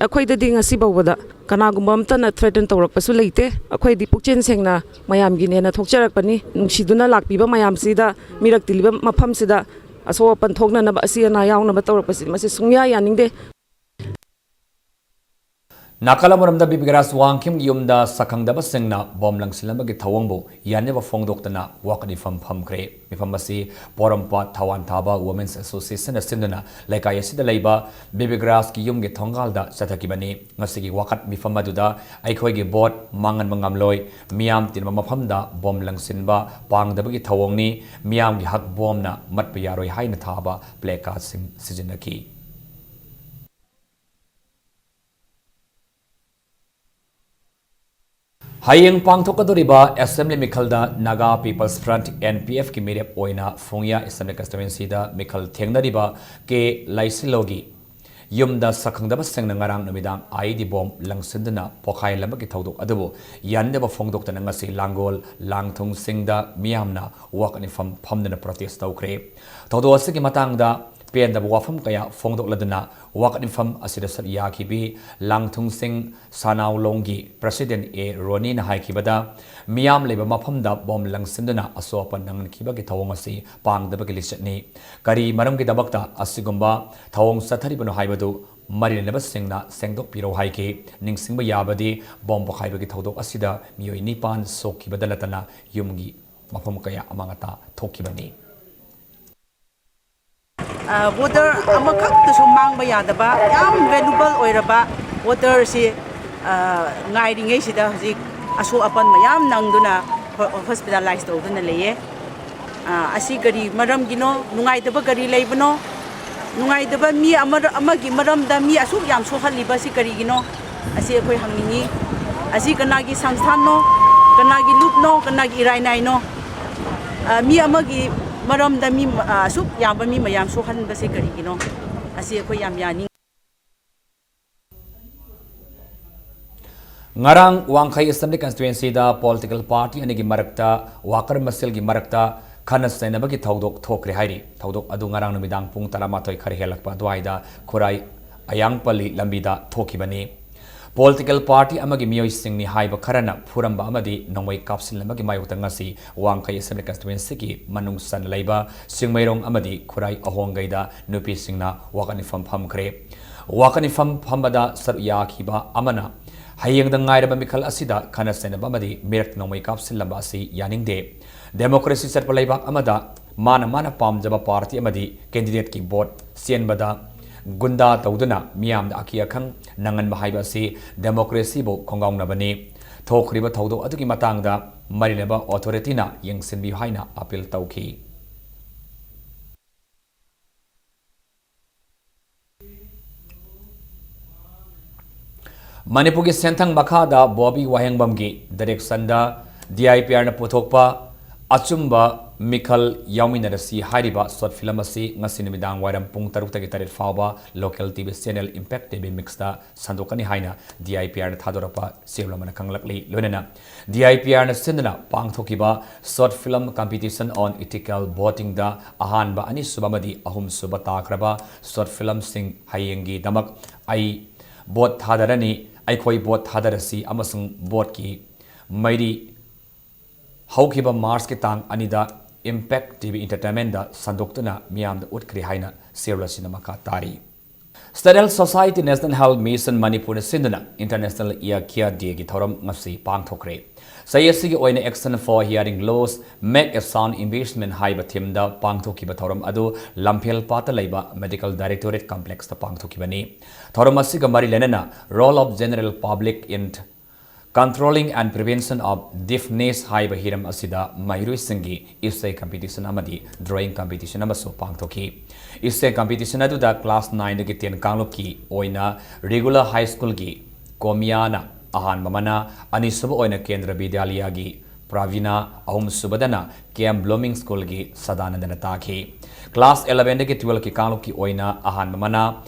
ꯑꯩꯈꯣꯏꯗꯗꯤ ꯉꯁꯤ ꯐꯥꯎꯕꯗ ꯀꯅꯥꯒꯨꯝꯕ ꯑꯝꯇꯅ ꯊ꯭ꯔꯦꯇꯟ ꯇꯧꯔꯛꯄꯁꯨ ꯂꯩꯇꯦ꯫ ꯑꯩꯈꯣꯏꯗꯤ ꯄꯨꯛꯆꯦꯜ ꯁꯦꯡꯅ ꯃꯌꯥꯝꯒꯤꯅꯦꯅ ꯊꯣꯛꯆꯔꯛꯄꯅꯤ꯫ ꯅꯨꯡꯁꯤꯗꯨꯅ ꯂꯥꯛꯄꯤꯕ ꯃꯌꯥꯝꯁꯤꯗ, ꯃꯤꯔꯛ ꯇꯤꯜꯂꯤꯕ ꯃꯐꯝꯁꯤꯗ ꯑꯁꯣꯛ ꯑꯄꯟ ꯊꯣꯛꯅꯅꯕ, ꯑꯁꯤ ꯑꯅꯥ ꯌꯥꯎꯅꯕ ꯇꯧꯔꯛꯄꯁꯤ, ꯃꯁꯤ ꯁꯨꯡꯌꯥ ꯌꯥꯅꯤꯡꯗꯦ꯫ ꯅꯥꯀꯜ ꯑꯃꯔꯣꯝꯗ ꯕꯤꯕꯤꯒ꯭ꯔꯥꯁ ꯋꯥꯡꯈꯦꯝꯒꯤ ꯌꯨꯝꯗ ꯁꯛꯈꯪꯗꯕꯁꯤꯡꯅ ꯕꯣꯝ ꯂꯪꯁꯤꯜꯂꯝꯕꯒꯤ ꯊꯧꯑꯣꯡꯕꯨ ꯌꯥꯅꯤꯡꯗꯕ ꯐꯣꯡꯗꯣꯛꯇꯅ ꯋꯥꯀꯠ ꯃꯤꯐꯝ ꯐꯝꯈ꯭ꯔꯦ꯫ ꯃꯤꯐꯝ ꯑꯁꯤ ꯄꯣꯔꯣꯝꯄꯥꯠ ꯊꯋꯥꯟ ꯊꯥꯕ ꯋꯨꯃꯦꯟꯁ ꯑꯦꯁꯣꯁꯤꯌꯦꯁꯟꯅ ꯁꯤꯟꯗꯨꯅ ꯂꯩꯀꯥꯏ ꯑꯁꯤꯗ ꯂꯩꯕ ꯕꯤꯕꯤꯒ꯭ꯔꯥꯁꯀꯤ ꯌꯨꯝꯒꯤ ꯊꯣꯡꯒꯥꯜꯗ ꯆꯠꯊꯈꯤꯕꯅꯤ꯫ ꯉꯁꯤꯒꯤ ꯋꯥꯀꯠ ꯃꯤꯐꯝ ꯑꯗꯨꯗ ꯑꯩꯈꯣꯏꯒꯤ ꯚꯣꯠ ꯃꯥꯡꯍꯟꯕ ꯉꯝꯂꯣꯏ, ꯃꯤꯌꯥꯝ ꯇꯤꯟꯕ ꯃꯐꯝꯗ ꯕꯣꯝ ꯂꯪꯁꯤꯟꯕ ꯄꯥꯡꯗꯕꯒꯤ ꯊꯧꯑꯣꯡꯅꯤ, ꯃꯤꯌꯥꯝꯒꯤ ꯍꯛ ꯕꯣꯝꯅ ꯃꯠꯄ ꯌꯥꯔꯣꯏ ꯍꯥꯏꯅ ꯊꯥꯕ ꯄ꯭ꯂꯦ ꯀꯥꯔꯗꯁꯤꯡ ꯁꯤꯖꯤꯟꯅꯈꯤ꯫ ꯍꯌꯦꯡ ꯄꯥꯡꯊꯣꯛꯀꯗꯧꯔꯤꯕ ꯑꯦꯁꯦꯝꯕ꯭ꯂꯤ ꯃꯤꯈꯜꯗ Naga people's front, N P ꯑꯦꯐꯀꯤ ꯃꯤꯔꯦꯞ ꯑꯣꯏꯅ ꯐꯣꯡꯌꯥ ꯑꯦꯁꯦꯝꯕ꯭ꯂꯤ ꯀꯟꯁꯇꯤꯇ꯭ꯋꯦꯟꯁꯤꯗ ꯃꯤꯈꯜ ꯊꯦꯡꯅꯔꯤꯕ ꯀꯦ ꯂꯥꯏꯁꯤꯂꯣꯒꯤ ꯌꯨꯝꯗ ꯁꯛꯈꯪꯗꯕꯁꯤꯡꯅ ꯉꯔꯥꯡ ꯅꯨꯃꯤꯗꯥꯡ ꯑꯥꯏ ꯏ ꯗꯤ ꯕꯣꯝ ꯂꯪꯁꯤꯟꯗꯨꯅ ꯄꯣꯈꯥꯏꯍꯜꯂꯝꯕꯒꯤ ꯊꯧꯗꯣꯛ ꯑꯗꯨꯕꯨ ꯌꯥꯅꯤꯡꯗꯕ ꯐꯣꯡꯗꯣꯛꯇꯨꯅ ꯉꯁꯤ ꯂꯥꯡꯒꯣꯜ ꯂꯥꯡꯊꯨꯡꯁꯤꯡꯗ ꯃꯤꯌꯥꯝꯅ ꯋꯥꯀꯠ ꯃꯤꯐꯝ ꯐꯝꯗꯨꯅ ꯄ꯭ꯔꯣꯇꯦꯁ ꯇꯧꯈ꯭ꯔꯦ꯫ ꯊꯧꯗꯣꯛ ꯑꯁꯤꯒꯤ ꯃꯇꯥꯡꯗ ꯄꯦꯟꯗꯕ ꯋꯥꯐꯝ ꯀꯌꯥ ꯐꯣꯡꯗꯣꯛꯂꯗꯨꯅ ꯋꯥꯀꯠ ꯃꯤꯐꯝ ꯑꯁꯤꯗ ꯁꯔꯨꯛ ꯌꯥꯈꯤꯕꯤ ꯂꯥꯡꯊꯨꯡꯁꯤꯡ ꯁꯅꯥꯎꯂꯣꯡꯒꯤ ꯄ꯭ꯔꯁꯤꯗꯦꯟ ꯑꯦ ꯔꯣꯅꯤꯅ ꯍꯥꯏꯈꯤꯕꯗ, ꯃꯤꯌꯥꯝ ꯂꯩꯕ ꯃꯐꯝꯗ ꯕꯣꯝ ꯂꯪꯁꯤꯟꯗꯨꯅ ꯑꯁꯣꯛ ꯑꯄꯟ ꯅꯪꯍꯟꯈꯤꯕꯒꯤ ꯊꯧꯑꯣꯡ ꯑꯁꯤ ꯄꯥꯡꯗꯕꯒꯤ ꯂꯤꯆꯠꯅꯤ꯫ ꯀꯔꯤ ꯃꯔꯝꯒꯤꯗꯃꯛꯇ ꯑꯁꯤꯒꯨꯝꯕ ꯊꯧꯑꯣꯡ ꯆꯠꯊꯔꯤꯕꯅꯣ ꯍꯥꯏꯕꯗꯨ ꯃꯔꯤ ꯂꯩꯅꯕꯁꯤꯡꯅ ꯁꯦꯡꯗꯣꯛꯄꯤꯔꯣ ꯍꯥꯏꯈꯤ꯫ ꯅꯤꯡꯁꯤꯡꯕ ꯌꯥꯕꯗꯤ, ꯕꯣꯝ ꯄꯣꯈꯥꯏꯕꯒꯤ ꯊꯧꯗꯣꯛ ꯑꯁꯤꯗ ꯃꯤꯑꯣꯏ ꯅꯤꯄꯥꯟ ꯁꯣꯛꯈꯤꯕꯗ ꯅꯠꯇꯅ ꯌꯨꯝꯒꯤ ꯃꯐꯝ ꯀꯌꯥ ꯑꯃꯥꯡ ꯑꯇꯥ ꯊꯣꯛꯈꯤꯕꯅꯤ꯫ ꯚꯣꯇꯔ ꯑꯃꯈꯛꯇꯁꯨ ꯃꯥꯡꯕ ꯌꯥꯗꯕ, ꯌꯥꯝ ꯚꯦꯂꯨꯕꯜ ꯑꯣꯏꯔꯕ ꯚꯣꯇꯔꯁꯤ ꯉꯥꯏꯔꯤꯉꯩꯁꯤꯗ ꯍꯧꯖꯤꯛ ꯑꯁꯣꯛ ꯑꯄꯟ ꯃꯌꯥꯝ ꯅꯪꯗꯨꯅ ꯍꯣꯁꯄꯤꯇꯥꯂꯥꯏꯁ ꯇꯧꯗꯨꯅ ꯂꯩꯌꯦ꯫ ꯑꯁꯤ ꯀꯔꯤ ꯃꯔꯝꯒꯤꯅꯣ? ꯅꯨꯡꯉꯥꯏꯇꯕ ꯀꯔꯤ ꯂꯩꯕꯅꯣ? ꯅꯨꯡꯉꯥꯏꯇꯕ ꯃꯤ ꯑꯃꯒꯤ ꯃꯔꯝꯗ ꯃꯤ ꯑꯁꯨꯛ ꯌꯥꯝ ꯁꯣꯛꯍꯜꯂꯤꯕ ꯑꯁꯤ ꯀꯔꯤꯒꯤꯅꯣ? ꯑꯁꯤ ꯑꯩꯈꯣꯏ ꯍꯪꯅꯤꯡꯏ꯫ ꯑꯁꯤ ꯀꯅꯥꯒꯤ ꯁꯪꯁꯊꯥꯟꯅꯣ? ꯀꯅꯥꯒꯤ ꯂꯨꯞꯅꯣ? ꯀꯅꯥꯒꯤ ꯏꯔꯥꯏꯅꯥꯏꯅꯣ? ꯃꯤ ꯑꯃꯒꯤ ꯃꯔꯝꯗ ꯃꯤ ꯑꯁꯨꯛ ꯌꯥꯝꯕ ꯃꯤ ꯃꯌꯥꯝ ꯁꯣꯛꯍꯟꯕꯁꯦ ꯀꯔꯤꯒꯤꯅꯣ? ꯑꯁꯤ ꯑꯩꯈꯣꯏ ꯌꯥꯝ ꯌꯥꯅꯤꯡ꯫ ꯉꯔꯥꯡ ꯋꯥꯡꯈꯩ ꯑꯦꯁꯦꯝꯕ꯭ꯂꯤ ꯀꯟꯁꯇꯤꯇ꯭ꯋꯦꯟꯁꯤꯗ ꯄꯣꯂꯤꯇꯤꯀꯦꯜ ꯄꯥꯔꯇꯤ ꯑꯅꯤꯒꯤ ꯃꯔꯛꯇ, ꯋꯥꯀꯔ ꯃꯁꯦꯜꯒꯤ ꯃꯔꯛꯇ ꯈꯟꯅ ꯆꯩꯅꯕꯒꯤ ꯊꯧꯗꯣꯛ ꯊꯣꯛꯈ꯭ꯔꯦ ꯍꯥꯏꯔꯤ꯫ ꯊꯧꯗꯣꯛ ꯑꯗꯨ ꯉꯔꯥꯡ ꯅꯨꯃꯤꯗꯥꯡ ꯄꯨꯡ ꯇꯔꯥꯃꯥꯊꯣꯏ ꯈꯔ ꯍꯦꯜꯂꯛꯄ ꯑꯗꯨꯋꯥꯏꯗ ꯈꯨꯔꯥꯏ ꯑꯌꯥꯡꯄꯜꯂꯤ ꯂꯝꯕꯤꯗ ꯊꯣꯛꯈꯤꯕꯅꯤ꯫ ꯄꯣꯂꯤꯇꯤꯀꯦꯜ ꯄꯥꯔꯇꯤ ꯑꯃꯒꯤ ꯃꯤꯑꯣꯏꯁꯤꯡꯅꯤ ꯍꯥꯏꯕ ꯈꯔꯅ ꯐꯨꯔꯝꯕ ꯑꯃꯗꯤ ꯅꯣꯡꯃꯩ ꯀꯥꯞꯁꯤꯟꯅꯕꯒꯤ ꯃꯥꯌꯣꯛꯇ ꯉꯁꯤ ꯋꯥꯡꯈꯩ ꯑꯦꯁꯦꯝꯕ꯭ꯂꯤ ꯀꯟꯁꯇꯤꯇ꯭ꯋꯦꯟꯁꯤꯒꯤ ꯃꯅꯨꯡ ꯆꯟꯅ ꯂꯩꯕ ꯆꯤꯡꯃꯩꯔꯣꯡ ꯑꯃꯗꯤ ꯈꯨꯔꯥꯏ ꯑꯍꯣꯡꯒꯩꯗ ꯅꯨꯄꯤꯁꯤꯡꯅ ꯋꯥꯀꯠ ꯃꯤꯐꯝ ꯐꯝꯈ꯭ꯔꯦ꯫ ꯋꯥꯀꯠ ꯃꯤꯐꯝ ꯐꯝꯕꯗ ꯁꯔꯨꯛ ꯌꯥꯈꯤꯕ ꯑꯃꯅ ꯍꯌꯦꯡꯗ ꯉꯥꯏꯔꯕ ꯃꯤꯈꯜ ꯑꯁꯤꯗ ꯈꯟꯅ ꯆꯩꯅꯕ ꯑꯃꯗꯤ ꯃꯤꯔꯛ ꯅꯣꯡꯃꯩ ꯀꯥꯞꯁꯤꯜꯂꯝꯕ ꯑꯁꯤ ꯌꯥꯅꯤꯡꯗꯦ꯫ ꯗꯦꯃꯣꯀ꯭ꯔꯦꯁꯤ ꯆꯠꯄ ꯂꯩꯕꯥꯛ ꯑꯃꯗ ꯃꯥꯅ ꯃꯥꯅ ꯄꯥꯝꯖꯕ ꯄꯥꯔꯇꯤ ꯑꯃꯗꯤ ꯀꯦꯟꯗꯤꯗꯦꯠꯀꯤ ꯚꯣꯠ ꯆꯦꯟꯕꯗ ꯒꯨꯟꯗꯥ ꯇꯧꯗꯨꯅ ꯃꯤꯌꯥꯝꯗ ꯑꯀꯤ ꯑꯈꯪ ꯅꯪꯍꯟꯕ ꯍꯥꯏꯕ ꯑꯁꯤ ꯗꯦꯃꯣꯀ꯭ꯔꯦꯁꯤꯕꯨ ꯈꯣꯡꯒꯥꯎꯅꯕꯅꯤ꯫ ꯊꯣꯛꯈ꯭ꯔꯤꯕ ꯊꯧꯗꯣꯛ ꯑꯗꯨꯒꯤ ꯃꯇꯥꯡꯗ ꯃꯔꯤ ꯂꯩꯅꯕ ꯑꯣꯊꯣꯔꯤꯇꯤꯅ ꯌꯦꯡꯁꯤꯟꯕꯤꯌꯨ ꯍꯥꯏꯅ ꯑꯄꯤꯜ ꯇꯧꯈꯤ꯫ ꯃꯅꯤꯄꯨꯔꯒꯤ ꯁꯦꯟꯊꯪ ꯃꯈꯥꯗ ꯕꯣꯕꯤ ꯋꯥꯍꯦꯡꯕꯝꯒꯤ ꯗꯥꯏꯔꯦꯛꯁꯟꯗ ꯗꯤ ꯑꯥꯏ ꯄꯤ ꯑꯥꯔꯅ ꯄꯨꯊꯣꯛꯄ ꯑꯆꯨꯝꯕ ꯃꯤꯈꯜ ꯌꯥꯎꯃꯤꯟꯅꯔꯁꯤ ꯍꯥꯏꯔꯤꯕ ꯁꯣꯔꯠ ꯐꯤꯂꯝ ꯑꯁꯤ ꯉꯁꯤ ꯅꯨꯃꯤꯗꯥꯡ ꯋꯥꯏꯔꯝ ꯄꯨꯡ ꯇꯔꯨꯛꯇꯒꯤ ꯇꯔꯦꯠ ꯐꯥꯎꯕ local TV channel Impact TV ꯃꯤꯛꯁꯇ ꯁꯟꯗꯣꯛꯀꯅꯤ ꯍꯥꯏꯅ ꯗꯤ ꯑꯥꯏ ꯄꯤ ꯑꯥꯔꯅ ꯊꯥꯗꯣꯔꯛꯄ ꯆꯦꯔꯣꯜ ꯑꯃꯅ ꯈꯪꯂꯛꯂꯤ꯫ ꯂꯣꯏꯅꯅ ꯗꯤ ꯑꯥꯏ ꯄꯤ ꯑꯥꯔꯅ ꯁꯤꯟꯗꯨꯅ ꯄꯥꯡꯊꯣꯛꯈꯤꯕ ꯁꯣꯔꯠ ꯐꯤꯂꯝ ꯀꯝꯄꯤꯇꯤꯁꯟ ꯑꯣꯟ ꯏꯊꯤꯀꯦꯜ ꯚꯣꯇꯤꯡꯗ ꯑꯍꯥꯟꯕ, ꯑꯅꯤꯁꯨꯕ ꯑꯃꯗꯤ ꯑꯍꯨꯝꯁꯨꯕ ꯇꯥꯈ꯭ꯔꯕ ꯁꯣꯔꯠ ꯐꯤꯂꯝꯁꯤꯡ ꯍꯌꯦꯡꯒꯤꯗꯃꯛ ꯑꯩ ꯚꯣꯠ ꯊꯥꯗꯔꯅꯤ, ꯑꯩꯈꯣꯏ ꯚꯣꯠ ꯊꯥꯗꯔꯁꯤ ꯑꯃꯁꯨꯡ ꯚꯣꯠꯀꯤ ꯃꯩꯔꯤ ꯍꯧꯈꯤꯕ ꯃꯥꯔꯆꯀꯤ ꯇꯥꯡ ꯑꯅꯤꯗ ꯏꯝꯄꯦꯛ ꯇꯤ ꯚꯤ ꯏꯟꯇꯔꯇꯦꯟꯃꯦꯟꯗ ꯁꯟꯗꯣꯛꯇꯨꯅ ꯃꯤꯌꯥꯝꯗ ꯎꯠꯈ꯭ꯔꯦ ꯍꯥꯏꯅ ꯆꯦꯔꯣꯜ ꯑꯁꯤꯅ ꯃꯈꯥ ꯇꯥꯔꯤ꯫ State Health Society National Health Mission ꯃꯅꯤꯄꯨꯔꯅ ꯁꯤꯟꯗꯨꯅ International Ear Care Day ꯒꯤ ꯊꯧꯔꯝ ꯉꯁꯤ ꯄꯥꯡꯊꯣꯛꯈ꯭ꯔꯦ꯫ ꯆꯍꯤ ꯑꯁꯤꯒꯤ ꯑꯣꯏꯅ Action for Hearing Loss, Make a Sound Investment ꯍꯥꯏꯕ theme ꯗ ꯄꯥꯡꯊꯣꯛꯈꯤꯕ ꯊꯧꯔꯝ ꯑꯗꯨ ꯂꯝꯐꯦꯜ ꯄꯥꯠꯇ ꯂꯩꯕ Medical Directorate Complex ꯇ ꯄꯥꯡꯊꯣꯛꯈꯤꯕꯅꯤ꯫ ꯊꯧꯔꯝ ꯑꯁꯤꯒ ꯃꯔꯤ ꯂꯩꯅꯅ Role of General Public in Controlling and Prevention of Deafness ꯍꯥꯏꯕ ꯍꯤꯔꯝ ꯑꯁꯤꯗ ꯃꯍꯩꯔꯣꯏꯁꯤꯡꯒꯤ ꯏꯁꯩ competition ꯑꯃꯗꯤ drawing competition ꯑꯃꯁꯨ ꯄꯥꯡꯊꯣꯛꯈꯤ꯫ ꯏꯁꯩ competition ꯑꯗꯨꯗ class nine ꯗꯒꯤ ten ꯀꯥꯡꯂꯨꯞꯀꯤ ꯑꯣꯏꯅ Regular High School ꯒꯤ ꯀꯣꯃꯤꯌꯥꯅ ꯑꯍꯥꯟꯕ ꯃꯅꯥ, ꯑꯅꯤꯁꯨꯕ ꯑꯣꯏꯅ ꯀꯦꯟꯗ꯭ꯔ ꯕꯤꯗ꯭ꯌꯥꯂꯌꯥꯒꯤ ꯄ꯭ꯔꯥꯚꯤꯅꯥ, ꯑꯍꯨꯝꯁꯨꯕꯗꯅ ꯀꯦ ꯑꯦꯝ ꯕ꯭ꯂꯨꯃꯤꯡ ꯁ꯭ꯀꯨꯜꯒꯤ ꯁꯗꯥꯅꯟꯗꯅ ꯇꯥꯈꯤ꯫ Class eleven ꯗꯒꯤ twelve ꯀꯤ ꯀꯥꯡꯂꯨꯞꯀꯤ ꯑꯣꯏꯅ ꯑꯍꯥꯟꯕ ꯃꯅꯥ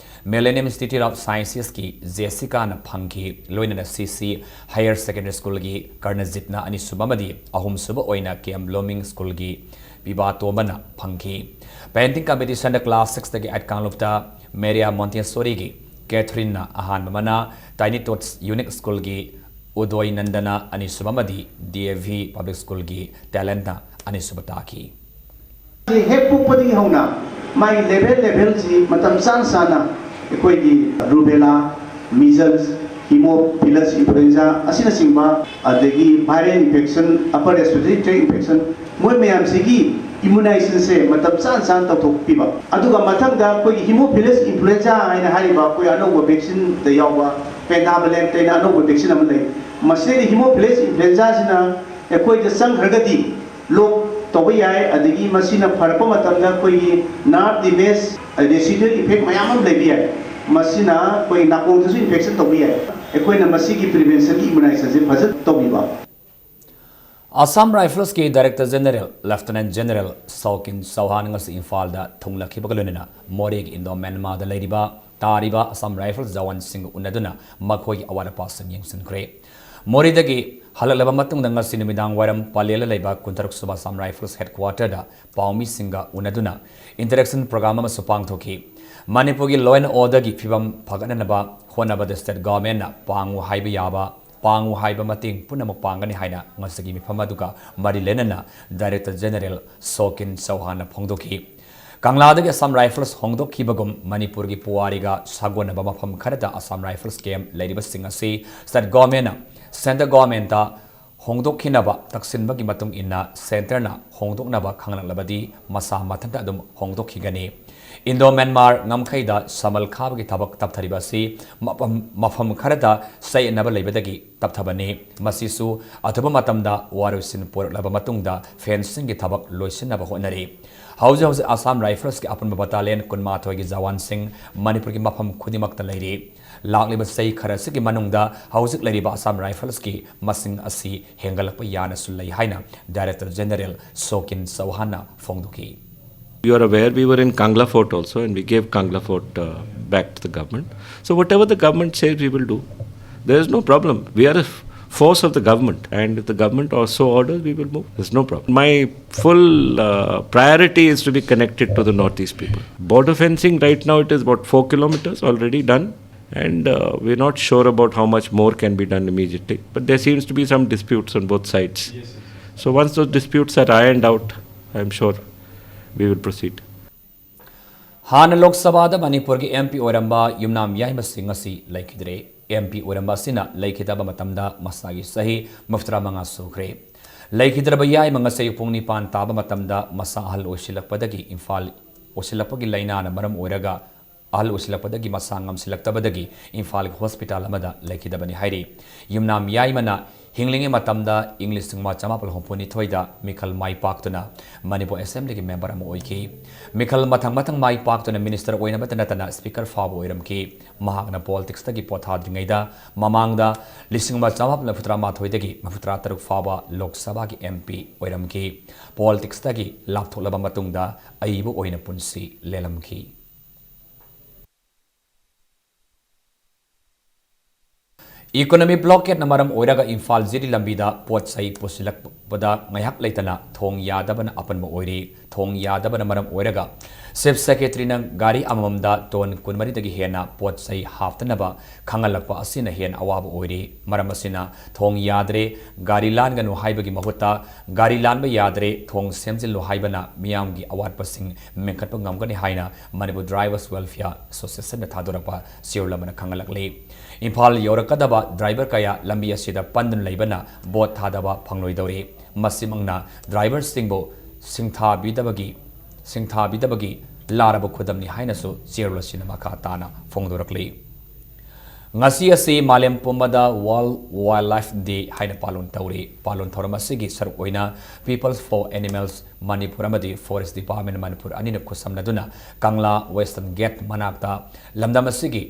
Millennium Institute of Sciences ꯀꯤ ꯖꯦꯁꯤꯀꯥꯅ ꯐꯪꯈꯤ꯫ ꯂꯣꯏꯅꯅ ꯁꯤ ꯁꯤ Higher Secondary School ꯒꯤ ꯀꯔꯅꯖꯤꯠꯅ ꯑꯅꯤꯁꯨꯕ ꯑꯃꯗꯤ ꯑꯍꯨꯝꯁꯨꯕ ꯑꯣꯏꯅ ꯀꯦ ꯑꯦꯝ ꯕ꯭ꯂꯨꯃꯤꯡ ꯁ꯭ꯀꯨꯜꯒꯤ ꯄꯤꯕꯥ ꯇꯣꯝꯕꯅ ꯐꯪꯈꯤ꯫ Painting competition ꯗ class six ꯇꯒꯤ eight ꯀꯥꯡꯂꯨꯞꯇ ꯃꯦꯔꯤꯌꯥ ꯃꯣꯟꯇꯦꯁꯣꯔꯤꯒꯤ ꯀꯦꯊꯔꯤꯟꯅ ꯑꯍꯥꯟꯕ ꯃꯅꯥ, Tiny Tots Unique School ꯒꯤ ꯎꯗꯣꯏ ꯅꯟꯗꯅ ꯑꯅꯤꯁꯨꯕ ꯑꯃꯗꯤ ꯗꯤ ꯑꯦ ꯚꯤ Public School ꯒꯤ ꯇꯦꯂꯦꯟꯅ ꯑꯅꯤꯁꯨꯕ ꯇꯥꯈꯤ꯫ ꯍꯦꯛ ꯄꯣꯛꯄꯗꯒꯤ ꯍꯧꯅ ꯃꯥꯒꯤ level level ꯁꯤ ꯃꯇꯝ ꯆꯥꯅ ꯆꯥꯅ ꯑꯩꯈꯣꯏꯒꯤ rubella, measles, haemophilus influenza ꯑꯁꯤꯅꯆꯤꯡꯕ, ꯑꯗꯒꯤ viral infection, upper respiratory tract infection, ꯃꯣꯏ ꯃꯌꯥꯝꯁꯤꯒꯤ immunization ꯁꯦ ꯃꯇꯝ ꯆꯥꯅ ꯆꯥꯅ ꯇꯧꯊꯣꯛꯄꯤꯕ꯫ ꯑꯗꯨꯒ ꯃꯊꯪꯗ ꯑꯩꯈꯣꯏꯒꯤ haemophilus influenza ꯍꯥꯏꯅ ꯍꯥꯏꯔꯤꯕ ꯑꯩꯈꯣꯏ ꯑꯅꯧꯕ vaccine ꯗ ꯌꯥꯎꯕ pentavalent ꯍꯥꯏꯅ ꯑꯅꯧꯕ vaccine ꯑꯃ ꯂꯩ꯫ ꯃꯁꯤꯗꯤ haemophilus influenza ꯁꯤꯅ ꯑꯩꯈꯣꯏꯗ ꯆꯪꯈ꯭ꯔꯒꯗꯤ lock ꯇꯧꯕ ꯌꯥꯏ, ꯑꯗꯒꯤ ꯃꯁꯤꯅ ꯐꯔꯛꯄ ꯃꯇꯝꯗ ꯑꯩꯈꯣꯏꯒꯤ nerve damage, residual effect ꯃꯌꯥꯝ ꯑꯃ ꯂꯩꯕ ꯌꯥꯏ꯫ ꯃꯁꯤꯅ ꯑꯩꯈꯣꯏ ꯅꯥꯀꯣꯡꯗꯁꯨ infection ꯇꯧꯕ ꯌꯥꯏ꯫ ꯑꯩꯈꯣꯏꯅ ꯃꯁꯤꯒꯤ prevention ꯒꯤ immunization ꯁꯦ ꯐꯖꯅ ꯇꯧꯕꯤꯕ꯫ Assam Rifles ꯀꯤ Director General Lieutenant General ꯁꯣꯀꯤꯟ ꯆꯧꯍꯥꯟ ꯉꯁꯤ ꯏꯝꯐꯥꯜꯗ ꯊꯨꯡꯂꯈꯤꯕꯒ ꯂꯣꯏꯅꯅ ꯃꯣꯔꯦꯒꯤ ꯏꯟꯗꯣ ꯃ꯭ꯌꯥꯟꯃꯥꯔꯗ ꯂꯩꯔꯤꯕ ꯇꯥꯔꯤꯕ Assam Rifles ꯖꯋꯥꯟꯁꯤꯡꯒ ꯎꯅꯗꯨꯅ ꯃꯈꯣꯏꯒꯤ ꯑꯋꯥꯠ ꯑꯄꯥꯁꯤꯡ ꯌꯦꯡꯁꯤꯟꯈ꯭ꯔꯦ꯫ ꯃꯣꯔꯦꯗꯒꯤ ꯍꯜꯂꯛꯂꯕ ꯃꯇꯨꯡꯗ ꯉꯁꯤ ꯅꯨꯃꯤꯗꯥꯡ ꯋꯥꯏꯔꯝ ꯄꯂꯦꯜꯗ ꯂꯩꯕ ꯀꯨꯟꯇꯔꯨꯛ ꯁꯨꯕ Assam Rifles headquarter ꯗ ꯄꯥꯎꯃꯤꯁꯤꯡꯒ ꯎꯅꯗꯨꯅ interaction program ꯑꯃꯁꯨ ꯄꯥꯡꯊꯣꯛꯈꯤ꯫ ꯃꯅꯤꯄꯨꯔꯒꯤ law and order ꯒꯤ ꯐꯤꯕꯝ ꯐꯒꯠꯅꯅꯕ ꯍꯣꯠꯅꯕꯗ state government ꯅ ꯄꯥꯡꯉꯨ ꯍꯥꯏꯕ ꯌꯥꯕ, ꯄꯥꯡꯉꯨ ꯍꯥꯏꯕ ꯃꯇꯦꯡ ꯄꯨꯝꯅꯃꯛ ꯄꯥꯡꯒꯅꯤ ꯍꯥꯏꯅ ꯉꯁꯤꯒꯤ ꯃꯤꯐꯝ ꯑꯗꯨꯒ ꯃꯔꯤ ꯂꯩꯅꯅ Director General ꯁꯣꯀꯤꯟ ꯆꯧꯍꯥꯟꯅ ꯐꯣꯡꯗꯣꯛꯈꯤ꯫ ꯀꯪꯂꯥꯗꯒꯤ ꯑꯁꯥꯝ ꯔꯥꯏꯐꯜꯁ ꯍꯣꯡꯗꯣꯛꯈꯤꯕꯒꯨꯝ ꯃꯅꯤꯄꯨꯔꯒꯤ ꯄꯨꯋꯥꯔꯤꯒ ꯁꯥꯒꯣꯟꯅꯕ ꯃꯐꯝ ꯈꯔꯗ ꯑꯁꯥꯝ ꯔꯥꯏꯐꯜꯁ ꯀꯦꯝꯞ ꯂꯩꯔꯤꯕꯁꯤꯡ ꯑꯁꯤ ꯁ꯭ꯇꯦꯠ ꯒꯣꯔꯃꯦꯟꯅ, ꯁꯦꯟꯇꯔ ꯒꯣꯔꯃꯦꯟꯗ ꯍꯣꯡꯗꯣꯛꯈꯤꯅꯕ ꯇꯛꯁꯤꯟꯕꯒꯤ ꯃꯇꯨꯡ ꯏꯟꯅ ꯁꯦꯟꯇꯔꯅ ꯍꯣꯡꯗꯣꯛꯅꯕ ꯈꯪꯂꯛꯂꯕꯗꯤ ꯃꯁꯥ ꯃꯊꯟꯇ ꯑꯗꯨꯝ ꯍꯣꯡꯗꯣꯛꯈꯤꯒꯅꯤ꯫ ꯏꯟꯗꯣ ꯃ꯭ꯌꯥꯟꯃꯥꯔ ꯉꯝꯈꯩꯗ ꯁꯃꯜ ꯈꯥꯕꯒꯤ ꯊꯕꯛ ꯇꯞꯊꯔꯤꯕ ꯑꯁꯤ ꯃꯐꯝ, ꯃꯐꯝ ꯈꯔꯗ ꯆꯌꯦꯠꯅꯕ ꯂꯩꯕꯗꯒꯤ ꯇꯞꯊꯕꯅꯤ꯫ ꯃꯁꯤꯁꯨ ꯑꯊꯨꯕ ꯃꯇꯝꯗ ꯋꯥꯔꯣꯏꯁꯤꯟ ꯄꯨꯔꯛꯂꯕ ꯃꯇꯨꯡꯗ ꯐꯦꯟꯁꯤꯡꯒꯤ ꯊꯕꯛ ꯂꯣꯏꯁꯤꯟꯅꯕ ꯍꯣꯠꯅꯔꯤ꯫ ꯍꯧꯖꯤꯛ ꯍꯧꯖꯤꯛ ꯑꯁꯥꯝ ꯔꯥꯏꯐꯜꯁꯀꯤ ꯑꯄꯨꯟꯕ ꯕꯇꯥꯂꯤꯌꯟ ꯀꯨꯟꯃꯥꯊꯣꯏꯒꯤ ꯖꯋꯥꯟꯁꯤꯡ ꯃꯅꯤꯄꯨꯔꯒꯤ ꯃꯐꯝ ꯈꯨꯗꯤꯡꯃꯛꯇ ꯂꯩꯔꯤ꯫ ꯂꯥꯛꯂꯤꯕ ꯆꯍꯤ ꯈꯔꯁꯤꯒꯤ ꯃꯅꯨꯡꯗ ꯍꯧꯖꯤꯛ ꯂꯩꯔꯤꯕ ꯑꯁꯥꯝ ꯔꯥꯏꯐꯜꯁꯀꯤ ꯃꯁꯤꯡ ꯑꯁꯤ ꯍꯦꯟꯒꯠꯂꯛꯄ ꯌꯥꯅꯁꯨ ꯂꯩ ꯍꯥꯏꯅ ꯗꯥꯏꯔꯦꯛꯇꯔ ꯖꯦꯅꯔꯦꯜ ꯁꯣꯀꯤꯟ ꯆꯧꯍꯥꯟꯅ ꯐꯣꯡꯗꯣꯛꯈꯤ꯫ You are aware we were in Kangla Fort also, and we gave Kangla Fort uh, back to the government. So whatever the government says, we will do. There is no problem. We are a f- force of the government, and if the government also orders, we will move. There's no problem. My full uh, priority is to be connected to the Northeast people. Border fencing right now, it is about four kilometers already done, and uh, we're not sure about how much more can be done immediately. But there seems to be some disputes on both sides. So once those disputes are ironed out, I'm sure we will proceed. ꯍꯥꯟꯅ ꯂꯣꯛ ꯁꯚꯥꯗ ꯃꯅꯤꯄꯨꯔꯒꯤ M P ꯑꯣꯏꯔꯝꯕ ꯌꯨꯝꯅꯥꯝ ꯌꯥꯏꯃꯁꯤꯡ ꯑꯁꯤ ꯂꯩꯈꯤꯗ꯭ꯔꯦ꯫ M P ꯑꯣꯏꯔꯝꯕ ꯑꯁꯤꯅ ꯂꯩꯈꯤꯗꯕ ꯃꯇꯝꯗ ꯃꯁꯥꯒꯤ ꯆꯍꯤ ꯃꯔꯤꯐꯨꯇꯔꯥ ꯃꯉꯥ ꯁꯨꯈ꯭ꯔꯦ꯫ ꯂꯩꯈꯤꯗ꯭ꯔꯕ ꯌꯥꯏꯃ ꯉꯁꯤ ꯄꯨꯡ ꯅꯤꯄꯥꯟ ꯇꯥꯕ ꯃꯇꯝꯗ ꯃꯁꯥ ꯑꯍꯜ ꯑꯣꯏꯁꯤꯜꯂꯛꯄꯗꯒꯤ ꯏꯝꯐꯥꯜ ꯑꯣꯏꯁꯤꯜꯂꯛꯄꯒꯤ ꯂꯥꯏꯅꯥꯅ ꯃꯔꯝ ꯑꯣꯏꯔꯒ ꯑꯍꯜ ꯑꯣꯏꯁꯤꯜꯂꯛꯄꯗꯒꯤ ꯃꯁꯥ ꯉꯝꯁꯤꯜꯂꯛꯇꯕꯗꯒꯤ ꯏꯝꯐꯥꯜꯒꯤ ꯍꯣꯁꯄꯤꯇꯥꯜ ꯑꯃꯗ ꯂꯩꯈꯤꯗꯕꯅꯤ ꯍꯥꯏꯔꯤ꯫ ꯌꯨꯝꯅꯥꯝ ꯌꯥꯏꯃꯅ ꯍꯤꯡꯂꯤꯉꯩ ꯃꯇꯝꯗ ꯏꯪ ꯂꯤꯁꯤꯡ ꯑꯃ ꯆꯃꯥꯄꯜ ꯍꯨꯝꯐꯨꯅꯤꯊꯣꯏꯗ ꯃꯤꯈꯜ ꯃꯥꯏ ꯄꯥꯛꯇꯨꯅ ꯃꯅꯤꯄꯨꯔ ꯑꯦꯁꯦꯝꯕ꯭ꯂꯤꯒꯤ ꯃꯦꯝꯕꯔ ꯑꯃ ꯑꯣꯏꯈꯤ꯫ ꯃꯤꯈꯜ ꯃꯊꯪ ꯃꯊꯪ ꯃꯥꯏ ꯄꯥꯛꯇꯨꯅ ꯃꯤꯅꯤꯁꯇꯔ ꯑꯣꯏꯅꯕꯇ ꯅꯠꯇꯅ ꯁ꯭ꯄꯤꯀꯔ ꯐꯥꯎꯕ ꯑꯣꯏꯔꯝꯈꯤ꯫ ꯃꯍꯥꯛꯅ ꯄꯣꯂꯤꯇꯤꯛꯁꯇꯒꯤ ꯄꯣꯊꯥꯗ꯭ꯔꯤꯉꯩꯗ ꯃꯃꯥꯡꯗ ꯂꯤꯁꯤꯡ ꯑꯃ ꯆꯃꯥꯄꯜ ꯃꯔꯤꯐꯨꯇꯔꯥ ꯃꯥꯊꯣꯏꯗꯒꯤ ꯃꯔꯤꯐꯨꯇꯔꯥ ꯇꯔꯨꯛ ꯐꯥꯎꯕ ꯂꯣꯛ ꯁꯚꯥꯒꯤ ꯑꯦꯝ ꯄꯤ ꯑꯣꯏꯔꯝꯈꯤ꯫ ꯄꯣꯂꯤꯇꯤꯛꯁꯇꯒꯤ ꯂꯥꯞꯊꯣꯛꯂꯕ ꯃꯇꯨꯡꯗ ꯑꯏꯕ ꯑꯣꯏꯅ ꯄꯨꯟꯁꯤ ꯂꯦꯜꯂꯝꯈꯤ꯫ ꯏꯀꯣꯅꯣꯃꯤ ꯕ꯭ꯂꯣꯀꯦꯠꯅ ꯃꯔꯝ ꯑꯣꯏꯔꯒ ꯏꯝꯐꯥꯜ ꯖꯤꯔꯤ ꯂꯝꯕꯤꯗ ꯄꯣꯠ ꯆꯩ ꯄꯨꯁꯤꯜꯂꯛꯄꯗ ꯉꯥꯏꯍꯥꯛ ꯂꯩꯇꯅ ꯊꯣꯡ ꯌꯥꯗꯕꯅ ꯑꯄꯟꯕ ꯑꯣꯏꯔꯤ꯫ ꯊꯣꯡ ꯌꯥꯗꯕꯅ ꯃꯔꯝ ꯑꯣꯏꯔꯒ ꯆꯤꯐ ꯁꯦꯀ꯭ꯔꯦꯇꯔꯤꯅ ꯒꯥꯔꯤ ꯑꯃꯃꯝꯗ ꯇꯣꯟ ꯀꯨꯟꯃꯔꯤꯗꯒꯤ ꯍꯦꯟꯅ ꯄꯣꯠ ꯆꯩ ꯍꯥꯞꯇꯅꯕ ꯈꯪꯍꯜꯂꯛꯄ ꯑꯁꯤꯅ ꯍꯦꯟꯅ ꯑꯋꯥꯕ ꯑꯣꯏꯔꯤ꯫ ꯃꯔꯝ ꯑꯁꯤꯅ ꯊꯣꯡ ꯌꯥꯗ꯭ꯔꯦ, ꯒꯥꯔꯤ ꯂꯥꯟꯒꯅꯨ ꯍꯥꯏꯕꯒꯤ ꯃꯍꯨꯠꯇ ꯒꯥꯔꯤ ꯂꯥꯟꯕ ꯌꯥꯗ꯭ꯔꯦ, ꯊꯣꯡ ꯁꯦꯝꯖꯤꯜꯂꯨ ꯍꯥꯏꯕꯅ ꯃꯤꯌꯥꯝꯒꯤ ꯑꯋꯥꯠꯄꯁꯤꯡ ꯃꯦꯟꯈꯠꯄ ꯉꯝꯒꯅꯤ ꯍꯥꯏꯅ ꯃꯅꯤꯄꯨꯔ ꯗ꯭ꯔꯥꯏꯚꯔꯁ ꯋꯦꯜꯐꯤꯌꯔ ꯑꯦꯁꯣꯁꯤꯌꯦꯁꯟꯅ ꯊꯥꯗꯣꯔꯛꯄ ꯆꯦꯔꯣꯜ ꯑꯃꯅ ꯈꯪꯍꯜꯂꯛꯂꯤ꯫ ꯏꯝꯐꯥꯜ ꯌꯧꯔꯛꯀꯗꯕ ꯗ꯭ꯔꯥꯏꯚꯔ ꯀꯌꯥ ꯂꯝꯕꯤ ꯑꯁꯤꯗ ꯄꯟꯗꯨꯅ ꯂꯩꯕꯅ ꯚꯣꯠ ꯊꯥꯗꯕ ꯐꯪꯂꯣꯏꯗꯧꯔꯤ꯫ ꯃꯁꯤꯃꯛꯅ ꯗ꯭ꯔꯥꯏꯚꯔꯁꯤꯡꯕꯨ ꯁꯤꯡꯊꯥꯕꯤꯗꯕꯒꯤ ꯁꯤꯡꯊꯥꯕꯤꯗꯕꯒꯤ ꯂꯥꯔꯕ ꯈꯨꯗꯝꯅꯤ ꯍꯥꯏꯅꯁꯨ ꯆꯦꯔꯣꯜ ꯑꯁꯤꯅ ꯃꯈꯥ ꯇꯥꯅ ꯐꯣꯡꯗꯣꯔꯛꯂꯤ꯫ ꯉꯁꯤ ꯑꯁꯤ ꯃꯥꯂꯦꯝ ꯄꯨꯝꯕꯗ World Wildlife Day ꯍꯥꯏꯅ ꯄꯥꯂꯣꯟ ꯇꯧꯔꯤ꯫ ꯄꯥꯂꯣꯟ ꯊꯧꯔꯝ ꯑꯁꯤꯒꯤ ꯁꯔꯨꯛ ꯑꯣꯏꯅ People's for Animals ꯃꯅꯤꯄꯨꯔ ꯑꯃꯗꯤ Forest Department ꯃꯅꯤꯄꯨꯔ ꯑꯅꯤꯅ ꯈꯨꯠꯁꯝꯅꯗꯨꯅ ꯀꯪꯂꯥ Western Gate ꯃꯅꯥꯛꯇ ꯂꯝꯗꯝ ꯑꯁꯤꯒꯤ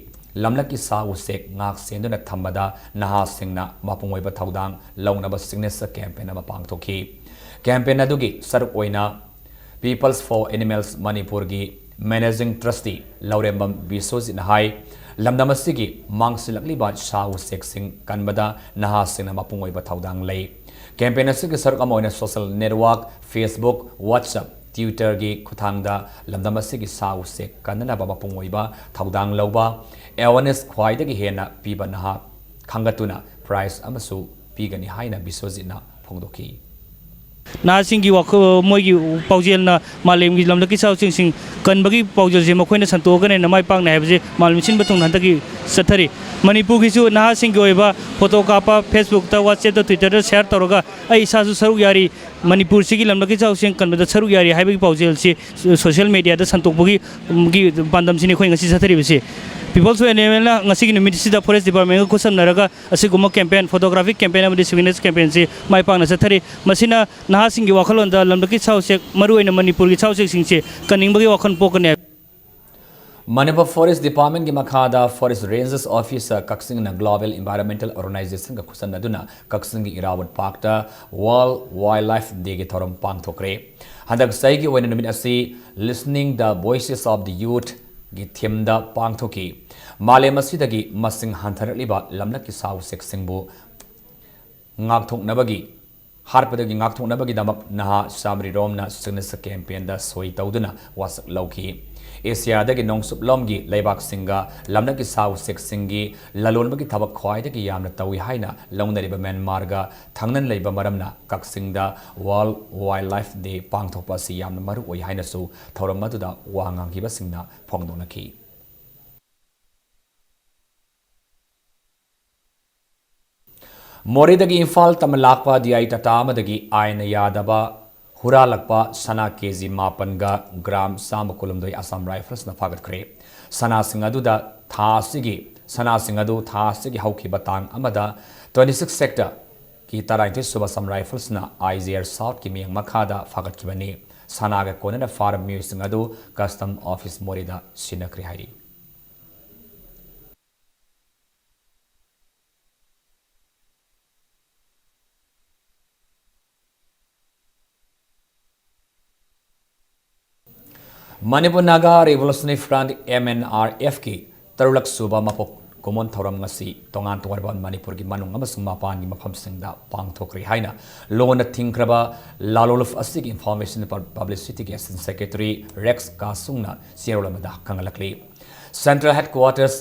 ꯂꯝꯂꯛꯀꯤ ꯁꯥ ꯎꯆꯦꯛ ꯉꯥꯛ ꯁꯦꯟꯗꯨꯅ ꯊꯝꯕꯗ ꯅꯍꯥꯁꯤꯡꯅ ꯃꯄꯨꯡ ꯑꯣꯏꯕ ꯊꯧꯗꯥꯡ ꯂꯧꯅꯕ signature campaign ꯑꯃ ꯄꯥꯡꯊꯣꯛꯈꯤ꯫ Campaign ꯑꯗꯨꯒꯤ ꯁꯔꯨꯛ ꯑꯣꯏꯅ People's for Animals ꯃꯅꯤꯄꯨꯔꯒꯤ Managing Trustee ꯂꯧꯔꯦꯝꯕꯝ ꯕꯤꯁ꯭ꯋꯖꯤꯠꯅ ꯍꯥꯏ, ꯂꯝꯗꯝ ꯑꯁꯤꯒꯤ ꯃꯥꯡꯁꯤꯜꯂꯛꯂꯤꯕ ꯁꯥ ꯎꯆꯦꯛꯁꯤꯡ ꯀꯟꯕꯗ ꯅꯍꯥꯁꯤꯡꯅ ꯃꯄꯨꯡ ꯑꯣꯏꯕ ꯊꯧꯗꯥꯡ ꯂꯩ꯫ Campaign ꯑꯁꯤꯒꯤ ꯁꯔꯨꯛ ꯑꯃ ꯑꯣꯏꯅ social network, Facebook, WhatsApp, Twitter ꯒꯤ ꯈꯨꯠꯊꯥꯡꯗ ꯂꯝꯗꯝ ꯑꯁꯤꯒꯤ ꯁꯥ ꯎꯆꯦꯛ ꯀꯟꯅꯅꯕ ꯃꯄꯨꯡ ꯑꯣꯏꯕ ꯊꯧꯗꯥꯡ ꯂꯧꯕ, awareness ꯈ꯭ꯋꯥꯏꯗꯒꯤ ꯍꯦꯟꯅ ꯄꯤꯕ ꯅꯍꯥ ꯈꯟꯒꯠꯇꯨꯅ prize ꯑꯃꯁꯨ ꯄꯤꯒꯅꯤ ꯍꯥꯏꯅ ꯕꯤꯁ꯭ꯋꯖꯤꯠꯅ ꯐꯣꯡꯗꯣꯛꯈꯤ꯫ ꯅꯍꯥꯁꯤꯡꯒꯤ ꯋꯥꯈꯜ, ꯃꯣꯏꯒꯤ ꯄꯥꯎꯖꯦꯜꯅ ꯃꯥꯂꯦꯝꯒꯤ ꯂꯝꯂꯛꯀꯤ ꯁꯥ ꯎꯆꯦꯛꯁꯤꯡ ꯀꯟꯕꯒꯤ ꯄꯥꯎꯖꯦꯜꯁꯦ ꯃꯈꯣꯏꯅ ꯁꯟꯗꯣꯛꯑꯒꯅ ꯍꯦꯟꯅ ꯃꯥꯏ ꯄꯥꯛꯅꯤ ꯍꯥꯏꯕꯁꯤ ꯃꯥꯂꯦꯝ ꯁꯤꯟꯕ ꯊꯨꯡꯅ ꯍꯟꯗꯛꯀꯤ ꯆꯠꯊꯔꯤ꯫ ꯃꯅꯤꯄꯨꯔꯒꯤꯁꯨ ꯅꯍꯥꯁꯤꯡꯒꯤ ꯑꯣꯏꯕ photo ꯀꯥꯞꯄ, Facebook ꯇ, WhatsApp ꯇ, Twitter ꯗ share ꯇꯧꯔꯒ ꯑꯩ ꯏꯁꯥꯁꯨ ꯁꯔꯨꯛ ꯌꯥꯔꯤ, ꯃꯅꯤꯄꯨꯔꯁꯤꯒꯤ ꯂꯝꯂꯛꯀꯤ ꯁꯥ ꯎꯆꯦꯛ ꯀꯟꯕꯗ ꯁꯔꯨꯛ ꯌꯥꯔꯤ ꯍꯥꯏꯕꯒꯤ ꯄꯥꯎꯖꯦꯜꯁꯤ social media ꯗ ꯁꯟꯗꯣꯛꯄꯒꯤ, ꯒꯤ ꯄꯥꯟꯗꯝꯁꯤꯅꯤ ꯑꯩꯈꯣꯏ ꯉꯁꯤ ꯆꯠꯊꯔꯤꯕꯁꯤ꯫ People's for Animal ꯅ ꯉꯁꯤꯒꯤ ꯅꯨꯃꯤꯠꯁꯤꯗ Forest Department ꯒ ꯈꯨꯠꯁꯝꯅꯔꯒ ꯑꯁꯤꯒꯨꯝꯕ campaign, photographic campaign ꯑꯃꯗꯤ signage campaign ꯁꯤ ꯃꯥꯏ ꯄꯥꯛꯅ ꯆꯠꯊꯔꯤ꯫ ꯃꯁꯤꯅ ꯅꯍꯥꯁꯤꯡꯒꯤ ꯋꯥꯈꯜꯂꯣꯟꯗ ꯂꯝꯂꯛꯀꯤ ꯁꯥ ꯎꯆꯦꯛ, ꯃꯔꯨꯑꯣꯏꯅ ꯃꯅꯤꯄꯨꯔꯒꯤ ꯁꯥ ꯎꯆꯦꯛꯁꯤꯡꯁꯦ ꯀꯟꯅꯤꯡꯕꯒꯤ ꯋꯥꯈꯜ ꯄꯣꯛꯀꯅꯤ ꯍꯥꯏꯕ꯫ ꯃꯅꯤꯄꯨꯔ Forest Department ꯀꯤ ꯃꯈꯥꯗ Forest Rangers Officer ꯀꯛꯆꯤꯡꯅ Global Environmental Organization ꯒ ꯈꯨꯠꯁꯝꯅꯗꯨꯅ ꯀꯛꯆꯤꯡꯒꯤ ꯏꯔꯥꯕꯣꯠ park ꯇ World Wildlife Day ꯒꯤ ꯊꯧꯔꯝ ꯄꯥꯡꯊꯣꯛꯈ꯭ꯔꯦ꯫ ꯍꯟꯗꯛ ꯆꯍꯤꯒꯤ ꯑꯣꯏꯅ ꯅꯨꯃꯤꯠ ꯑꯁꯤ Listening the Voices of the Youth ꯒꯤ theme ꯗ ꯄꯥꯡꯊꯣꯛꯈꯤ꯫ ꯃꯥꯂꯦꯝ ꯑꯁꯤꯗꯒꯤ ꯃꯁꯤꯡ ꯍꯟꯊꯔꯛꯂꯤꯕ ꯂꯝꯂꯛꯀꯤ ꯁꯥ ꯎꯆꯦꯛꯁꯤꯡꯕꯨ ꯉꯥꯛꯊꯣꯛꯅꯕꯒꯤ ꯍꯥꯠꯄꯗꯒꯤ ꯉꯥꯛꯊꯣꯛꯅꯕꯒꯤꯗꯃꯛ ꯅꯍꯥ ꯆꯥꯃꯔꯤ ꯔꯣꯝꯅ signature campaignꯗ ꯁꯣꯏ ꯇꯧꯗꯨꯅ ꯋꯥꯁꯛ ꯂꯧꯈꯤ꯫ ꯑꯦꯁꯤꯌꯥꯗꯒꯤ ꯅꯣꯡꯆꯨꯞꯂꯣꯝꯒꯤ ꯂꯩꯕꯥꯛꯁꯤꯡꯒ ꯂꯝꯂꯛꯀꯤ ꯁꯥ ꯎꯆꯦꯛꯁꯤꯡꯒꯤ ꯂꯂꯣꯟꯕꯒꯤ ꯊꯕꯛ ꯈ꯭ꯋꯥꯏꯗꯒꯤ ꯌꯥꯝꯅ ꯇꯧꯏ ꯍꯥꯏꯅ ꯂꯧꯅꯔꯤꯕ ꯃ꯭ꯌꯥꯟꯃꯥꯔꯒ ꯊꯪꯅꯅ ꯂꯩꯕ ꯃꯔꯝꯅ ꯀꯛꯆꯤꯡꯗ World Wildlife Day ꯄꯥꯡꯊꯣꯛꯄ ꯑꯁꯤ ꯌꯥꯝꯅ ꯃꯔꯨ ꯑꯣꯏ ꯍꯥꯏꯅꯁꯨ ꯊꯧꯔꯝ ꯑꯗꯨꯗ ꯋꯥ ꯉꯥꯡꯈꯤꯕꯁꯤꯡꯅ ꯐꯣꯡꯗꯣꯛꯅꯈꯤ꯫ ꯃꯣꯔꯦꯗꯒꯤ ꯏꯝꯐꯥꯜ ꯇꯝꯅ ꯂꯥꯛꯄ ꯗꯤ ꯑꯥꯏ ꯇꯥꯇꯥ ꯑꯃꯗꯒꯤ ꯑꯥꯏꯟꯅ ꯌꯥꯗꯕ ꯍꯨꯔꯥꯜꯂꯛꯄ ꯁꯅꯥ ꯀꯦ ꯖꯤ ꯃꯥꯄꯟꯒ ꯒ꯭ꯔꯥꯝ ꯆꯥꯝꯃ ꯀꯨꯟꯍꯨꯝꯗꯣꯏ ꯑꯁꯥꯝ ꯔꯥꯏꯐꯜꯁꯅ ꯐꯥꯒꯠꯈ꯭ꯔꯦ꯫ ꯁꯅꯥꯁꯤꯡ ꯑꯗꯨꯗ ꯊꯥ ꯑꯁꯤꯒꯤ, ꯁꯅꯥꯁꯤꯡ ꯑꯗꯨ ꯊꯥ ꯑꯁꯤꯒꯤ ꯍꯧꯈꯤꯕ ꯇꯥꯡ ꯑꯃꯗ twenty six sectorꯒꯤ ꯇꯔꯥꯅꯤꯊꯣꯏ ꯁꯨꯕ ꯑꯁꯥꯝ ꯔꯥꯏꯐꯜꯁꯅ I G R Southꯀꯤ ꯃꯤꯠꯌꯦꯡ ꯃꯈꯥꯗ ꯐꯥꯒꯠꯈꯤꯕꯅꯤ꯫ ꯁꯅꯥꯒ ꯀꯣꯟꯅꯅ ꯐꯥꯔꯕ ꯃꯤꯑꯣꯏꯁꯤꯡ ꯑꯗꯨ custom office ꯃꯣꯔꯦꯗ ꯁꯤꯟꯅꯈ꯭ꯔꯦ ꯍꯥꯏꯔꯤ꯫ Manipur Naga revolutionary front, M N R Fꯀꯤ ꯇꯔꯨꯛꯂꯛ ꯁꯨꯕ ꯃꯄꯣꯛ ꯀꯨꯝꯑꯣꯟ ꯊꯧꯔꯝ ꯉꯁꯤ ꯇꯣꯉꯥꯟ ꯇꯣꯉꯥꯟꯕ ꯃꯅꯤꯄꯨꯔꯒꯤ ꯃꯅꯨꯡ ꯑꯃꯁꯨꯡ ꯃꯄꯥꯟꯒꯤ ꯃꯐꯝꯁꯤꯡꯗ ꯄꯥꯡꯊꯣꯛꯈ꯭ꯔꯦ ꯍꯥꯏꯅ ꯂꯣꯟꯅ ꯊꯤꯡꯈ꯭ꯔꯕ ꯂꯥꯂꯣꯡ ꯑꯁꯤꯒꯤ Information Publicityꯒꯤ Assistant Secretary ꯔꯦꯛꯁ ꯀꯥꯁꯨꯡꯅ ꯆꯦꯔꯣꯜ ꯑꯃꯗ ꯈꯪꯍꯜꯂꯛꯂꯤ꯫ Central Headquarters,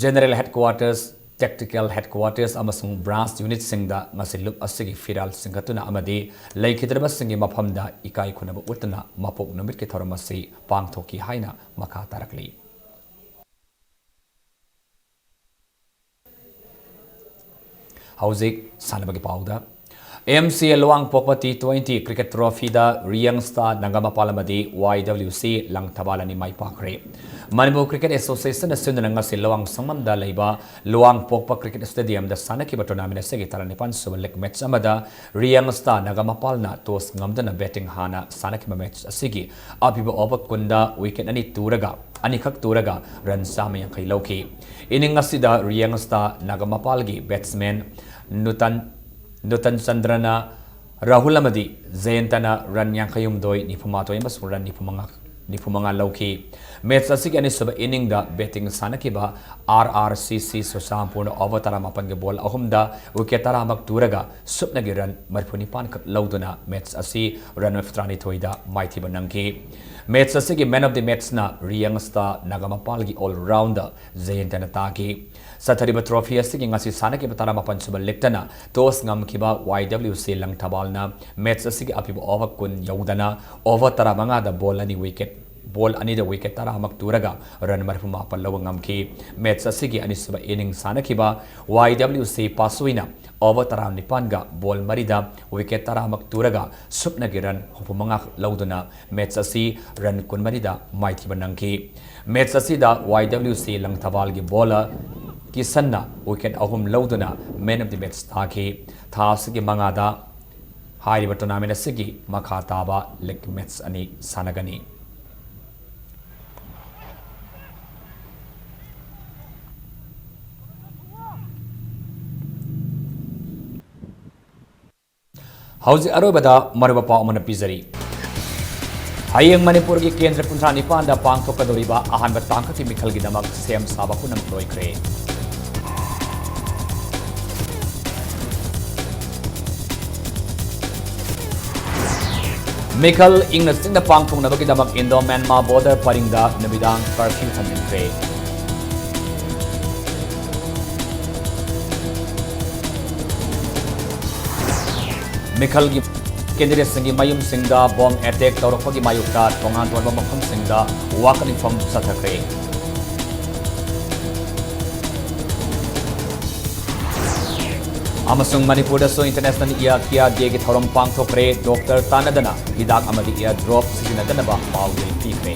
General Headquarters, Tactical Headquarters ꯑꯃꯁꯨꯡ branch unitꯁꯤꯡꯗ ꯉꯁꯤ ꯂꯨꯞ ꯑꯁꯤꯒꯤ ꯐꯤꯔꯥꯜ ꯆꯤꯡꯈꯠꯇꯨꯅ ꯑꯃꯗꯤ ꯂꯩꯈꯤꯗ꯭ꯔꯕꯁꯤꯡꯒꯤ ꯃꯐꯝꯗ ꯏꯀꯥꯏ ꯈꯨꯝꯅꯕ ꯎꯠꯇꯨꯅ ꯃꯄꯣꯛ ꯅꯨꯃꯤꯠꯀꯤ ꯊꯧꯔꯝ ꯑꯁꯤ ꯄꯥꯡꯊꯣꯛꯈꯤ ꯍꯥꯏꯅ ꯃꯈꯥ ꯇꯥꯔꯛꯂꯤ꯫ ꯍꯧꯖꯤꯛ ꯁꯥꯟꯅꯕꯒꯤ ꯄꯥꯎꯗ꯫ M C A ꯂꯨꯋꯥꯡꯄꯣꯛꯄ T twenty cricket trophyꯗ ꯔꯤꯌꯪ ꯁ꯭ꯇꯥꯔ ꯅꯥꯒꯥꯃꯄꯥꯜ ꯑꯃꯗꯤ Y W C ꯂꯪꯊꯕꯥꯜ ꯑꯅꯤ ꯃꯥꯏ ꯄꯥꯛꯈ꯭ꯔꯦ꯫ ꯃꯅꯤꯄꯨꯔ Cricket Associationꯅ ꯁꯤꯟꯗꯨꯅ ꯉꯁꯤ ꯂꯋꯥꯡ ꯁꯪꯉꯝꯗ ꯂꯩꯕ ꯂꯨꯋꯥꯡꯄꯣꯛꯄ cricket stadiumꯗ ꯁꯥꯟꯅꯈꯤꯕ tournamentꯁꯤꯒꯤ ꯇꯔꯥꯅꯤꯄꯥꯟ ꯁꯨꯕ league match ꯑꯃꯗ ꯔꯤꯌꯪ ꯁ꯭ꯇꯥꯔ ꯅꯥꯒꯥꯃꯄꯥꯜꯅ toss ꯉꯝꯗꯨꯅ batting ꯍꯥꯟꯅ ꯁꯥꯟꯅꯈꯤꯕ match ꯑꯁꯤꯒꯤ ꯑꯄꯤꯕ over ꯀꯨꯟꯗ wicket ꯑꯅꯤ ꯇꯨꯔꯒ, ꯑꯅꯤꯈꯛ ꯇꯨꯔꯒ run ꯆꯥꯝꯃ ꯌꯥꯡꯈꯩ ꯂꯧꯈꯤ꯫ Innings ꯑꯁꯤꯗ ꯔꯤꯌꯪ ꯁ꯭ꯇꯥꯔ ꯅꯥꯒꯥꯃꯄꯥꯜꯒꯤ batsman ꯅꯨꯇꯟ, ꯅꯨꯇꯟ ꯆꯟꯗ꯭ꯔꯅ, ꯔꯥꯍꯨꯜ ꯑꯃꯗꯤ ꯖꯌꯟꯇꯅ run ꯌꯥꯡꯈꯩ ꯍꯨꯝꯗꯣꯏ, ꯅꯤꯐꯨ ꯃꯥꯊꯣꯏ ꯑꯃꯁꯨꯡ run ꯅꯤꯐꯨ ꯃꯉꯥ ꯅꯤꯐꯨ ꯃꯉꯥ ꯂꯧꯈꯤ꯫ Match ꯑꯁꯤꯒꯤ ꯑꯅꯤꯁꯨꯕ inningꯗ batting ꯁꯥꯟꯅꯈꯤꯕ R R C C ꯆꯨꯔꯆꯥꯟꯄꯨꯔꯅ over ꯇꯔꯥꯃꯥꯄꯟꯒꯤ ball ꯑꯍꯨꯝꯗ wicket ꯇꯔꯥꯃꯛ ꯇꯨꯔꯒ ꯁꯨꯞꯅꯒꯤ run ꯃꯔꯤꯐꯨ ꯅꯤꯄꯥꯟ ꯈꯛ ꯂꯧꯗꯨꯅ match ꯑꯁꯤ run ꯃꯔꯤꯐꯨ ꯇꯔꯥꯅꯤꯊꯣꯏꯗ ꯃꯥꯏꯊꯤꯕ ꯅꯪꯈꯤ꯫ Match ꯑꯁꯤꯒꯤ man of the matchꯅ ꯔꯤꯌꯪ ꯁ꯭ꯇꯥꯔ ꯅꯥꯒꯥꯃꯄꯥꯜꯒꯤ all-rounder ꯖꯌꯟꯇꯅ ꯇꯥꯈꯤ꯫ ꯆꯠꯊꯔꯤꯕ trophy ꯑꯁꯤꯒꯤ ꯉꯁꯤ ꯁꯥꯟꯅꯈꯤꯕ ꯇꯔꯥꯃꯥꯄꯟ ꯁꯨꯕ leagueꯇꯅ toss ꯉꯝꯈꯤꯕ Y W C ꯂꯪꯊꯕꯥꯜꯅ match ꯑꯁꯤꯒꯤ ꯑꯄꯤꯕ over ꯀꯨꯟ ꯌꯧꯗꯅ over ꯇꯔꯥꯃꯉꯥꯗ ball ꯑꯅꯤ wicket, ball ꯑꯅꯤꯗ wicket ꯇꯔꯥꯃꯛ ꯇꯨꯔꯒ run ꯃꯔꯤꯐꯨ ꯃꯥꯄꯟ ꯂꯧꯕ ꯉꯝꯈꯤ꯫ Match ꯑꯁꯤꯒꯤ ꯑꯅꯤꯁꯨꯕ inning ꯁꯥꯟꯅꯈꯤꯕ Y W C ꯄꯥꯁꯨꯏꯅ over ꯇꯔꯥꯅꯤꯄꯥꯟꯒ ball ꯃꯔꯤꯗ wicket ꯇꯔꯥꯃꯛ ꯇꯨꯔꯒ ꯁꯨꯞꯅꯒꯤ run ꯍꯨꯝꯐꯨ ꯃꯉꯥ ꯂꯧꯗꯨꯅ match ꯑꯁꯤ run ꯀꯨꯟꯃꯔꯤꯗ ꯃꯥꯏꯊꯤꯕ ꯅꯪꯈꯤ꯫ Match ꯑꯁꯤꯗ Y W C ꯂꯪꯊꯕꯥꯜꯒꯤ bowler ꯀꯤꯁꯟꯅ wicket ꯑꯍꯨꯝ ꯂꯧꯗꯨꯅ man of the match ꯇꯥꯈꯤ꯫ ꯊꯥ ꯑꯁꯤꯒꯤ ꯃꯉꯥꯗ ꯍꯥꯏꯔꯤꯕ tournament ꯑꯁꯤꯒꯤ ꯃꯈꯥ ꯇꯥꯕ league match ꯑꯅꯤ ꯁꯥꯟꯅꯒꯅꯤ꯫ ꯍꯧꯖꯤꯛ ꯑꯔꯣꯏꯕꯗ ꯃꯔꯨꯑꯣꯏꯕ ꯄꯥꯎ ꯑꯃꯅ ꯄꯤꯖꯔꯤ꯫ ꯍꯌꯦꯡ ꯃꯅꯤꯄꯨꯔꯒꯤ ꯀꯦꯟꯗ꯭ꯔ ꯀꯨꯟꯊ꯭ꯔꯥ ꯅꯤꯄꯥꯟꯗ ꯄꯥꯡꯊꯣꯛꯀꯗꯧꯔꯤꯕ ꯑꯍꯥꯟꯕ ꯇꯥꯡꯀꯛꯀꯤ ꯃꯤꯈꯜꯒꯤ ꯗꯃꯛ ꯁꯦꯝ ꯁꯥꯕ ꯄꯨꯝꯅꯃꯛ ꯂꯣꯏꯈ꯭ꯔꯦ꯫ ꯃꯤꯈꯜ ꯏꯪꯅ ꯆꯤꯛꯅ ꯄꯥꯡꯊꯣꯛꯅꯕꯒꯤꯗꯃꯛ Indo-Myanmar border ꯄꯔꯤꯡꯗ ꯅꯨꯃꯤꯗꯥꯡ curfew ꯊꯝꯖꯤꯟꯈ꯭ꯔꯦ꯫ ꯃꯤꯈꯜꯒꯤ candidateꯁꯤꯡꯒꯤ ꯃꯌꯨꯝꯁꯤꯡꯗ bomb attack ꯇꯧꯔꯛꯄꯒꯤ ꯃꯥꯌꯣꯛꯇ ꯇꯣꯉꯥꯟ ꯇꯣꯉꯥꯟꯕ ꯃꯐꯝꯁꯤꯡꯗ ꯋꯥꯀꯠ ꯃꯤꯐꯝ ꯆꯠꯊꯈ꯭ꯔꯦ꯫ ꯑꯃꯁꯨꯡ ꯃꯅꯤꯄꯨꯔꯗꯁꯨ International Ear Care Dayꯒꯤ ꯊꯧꯔꯝ ꯄꯥꯡꯊꯣꯛꯈ꯭ꯔꯦ꯫ Doctor ꯇꯥꯟꯅꯗꯅ ꯍꯤꯗꯥꯛ ꯑꯃꯗꯤ ear drop ꯁꯤꯖꯤꯟꯅꯗꯅꯕ ꯄꯥꯎꯖꯦꯜ ꯄꯤꯈ꯭ꯔꯦ꯫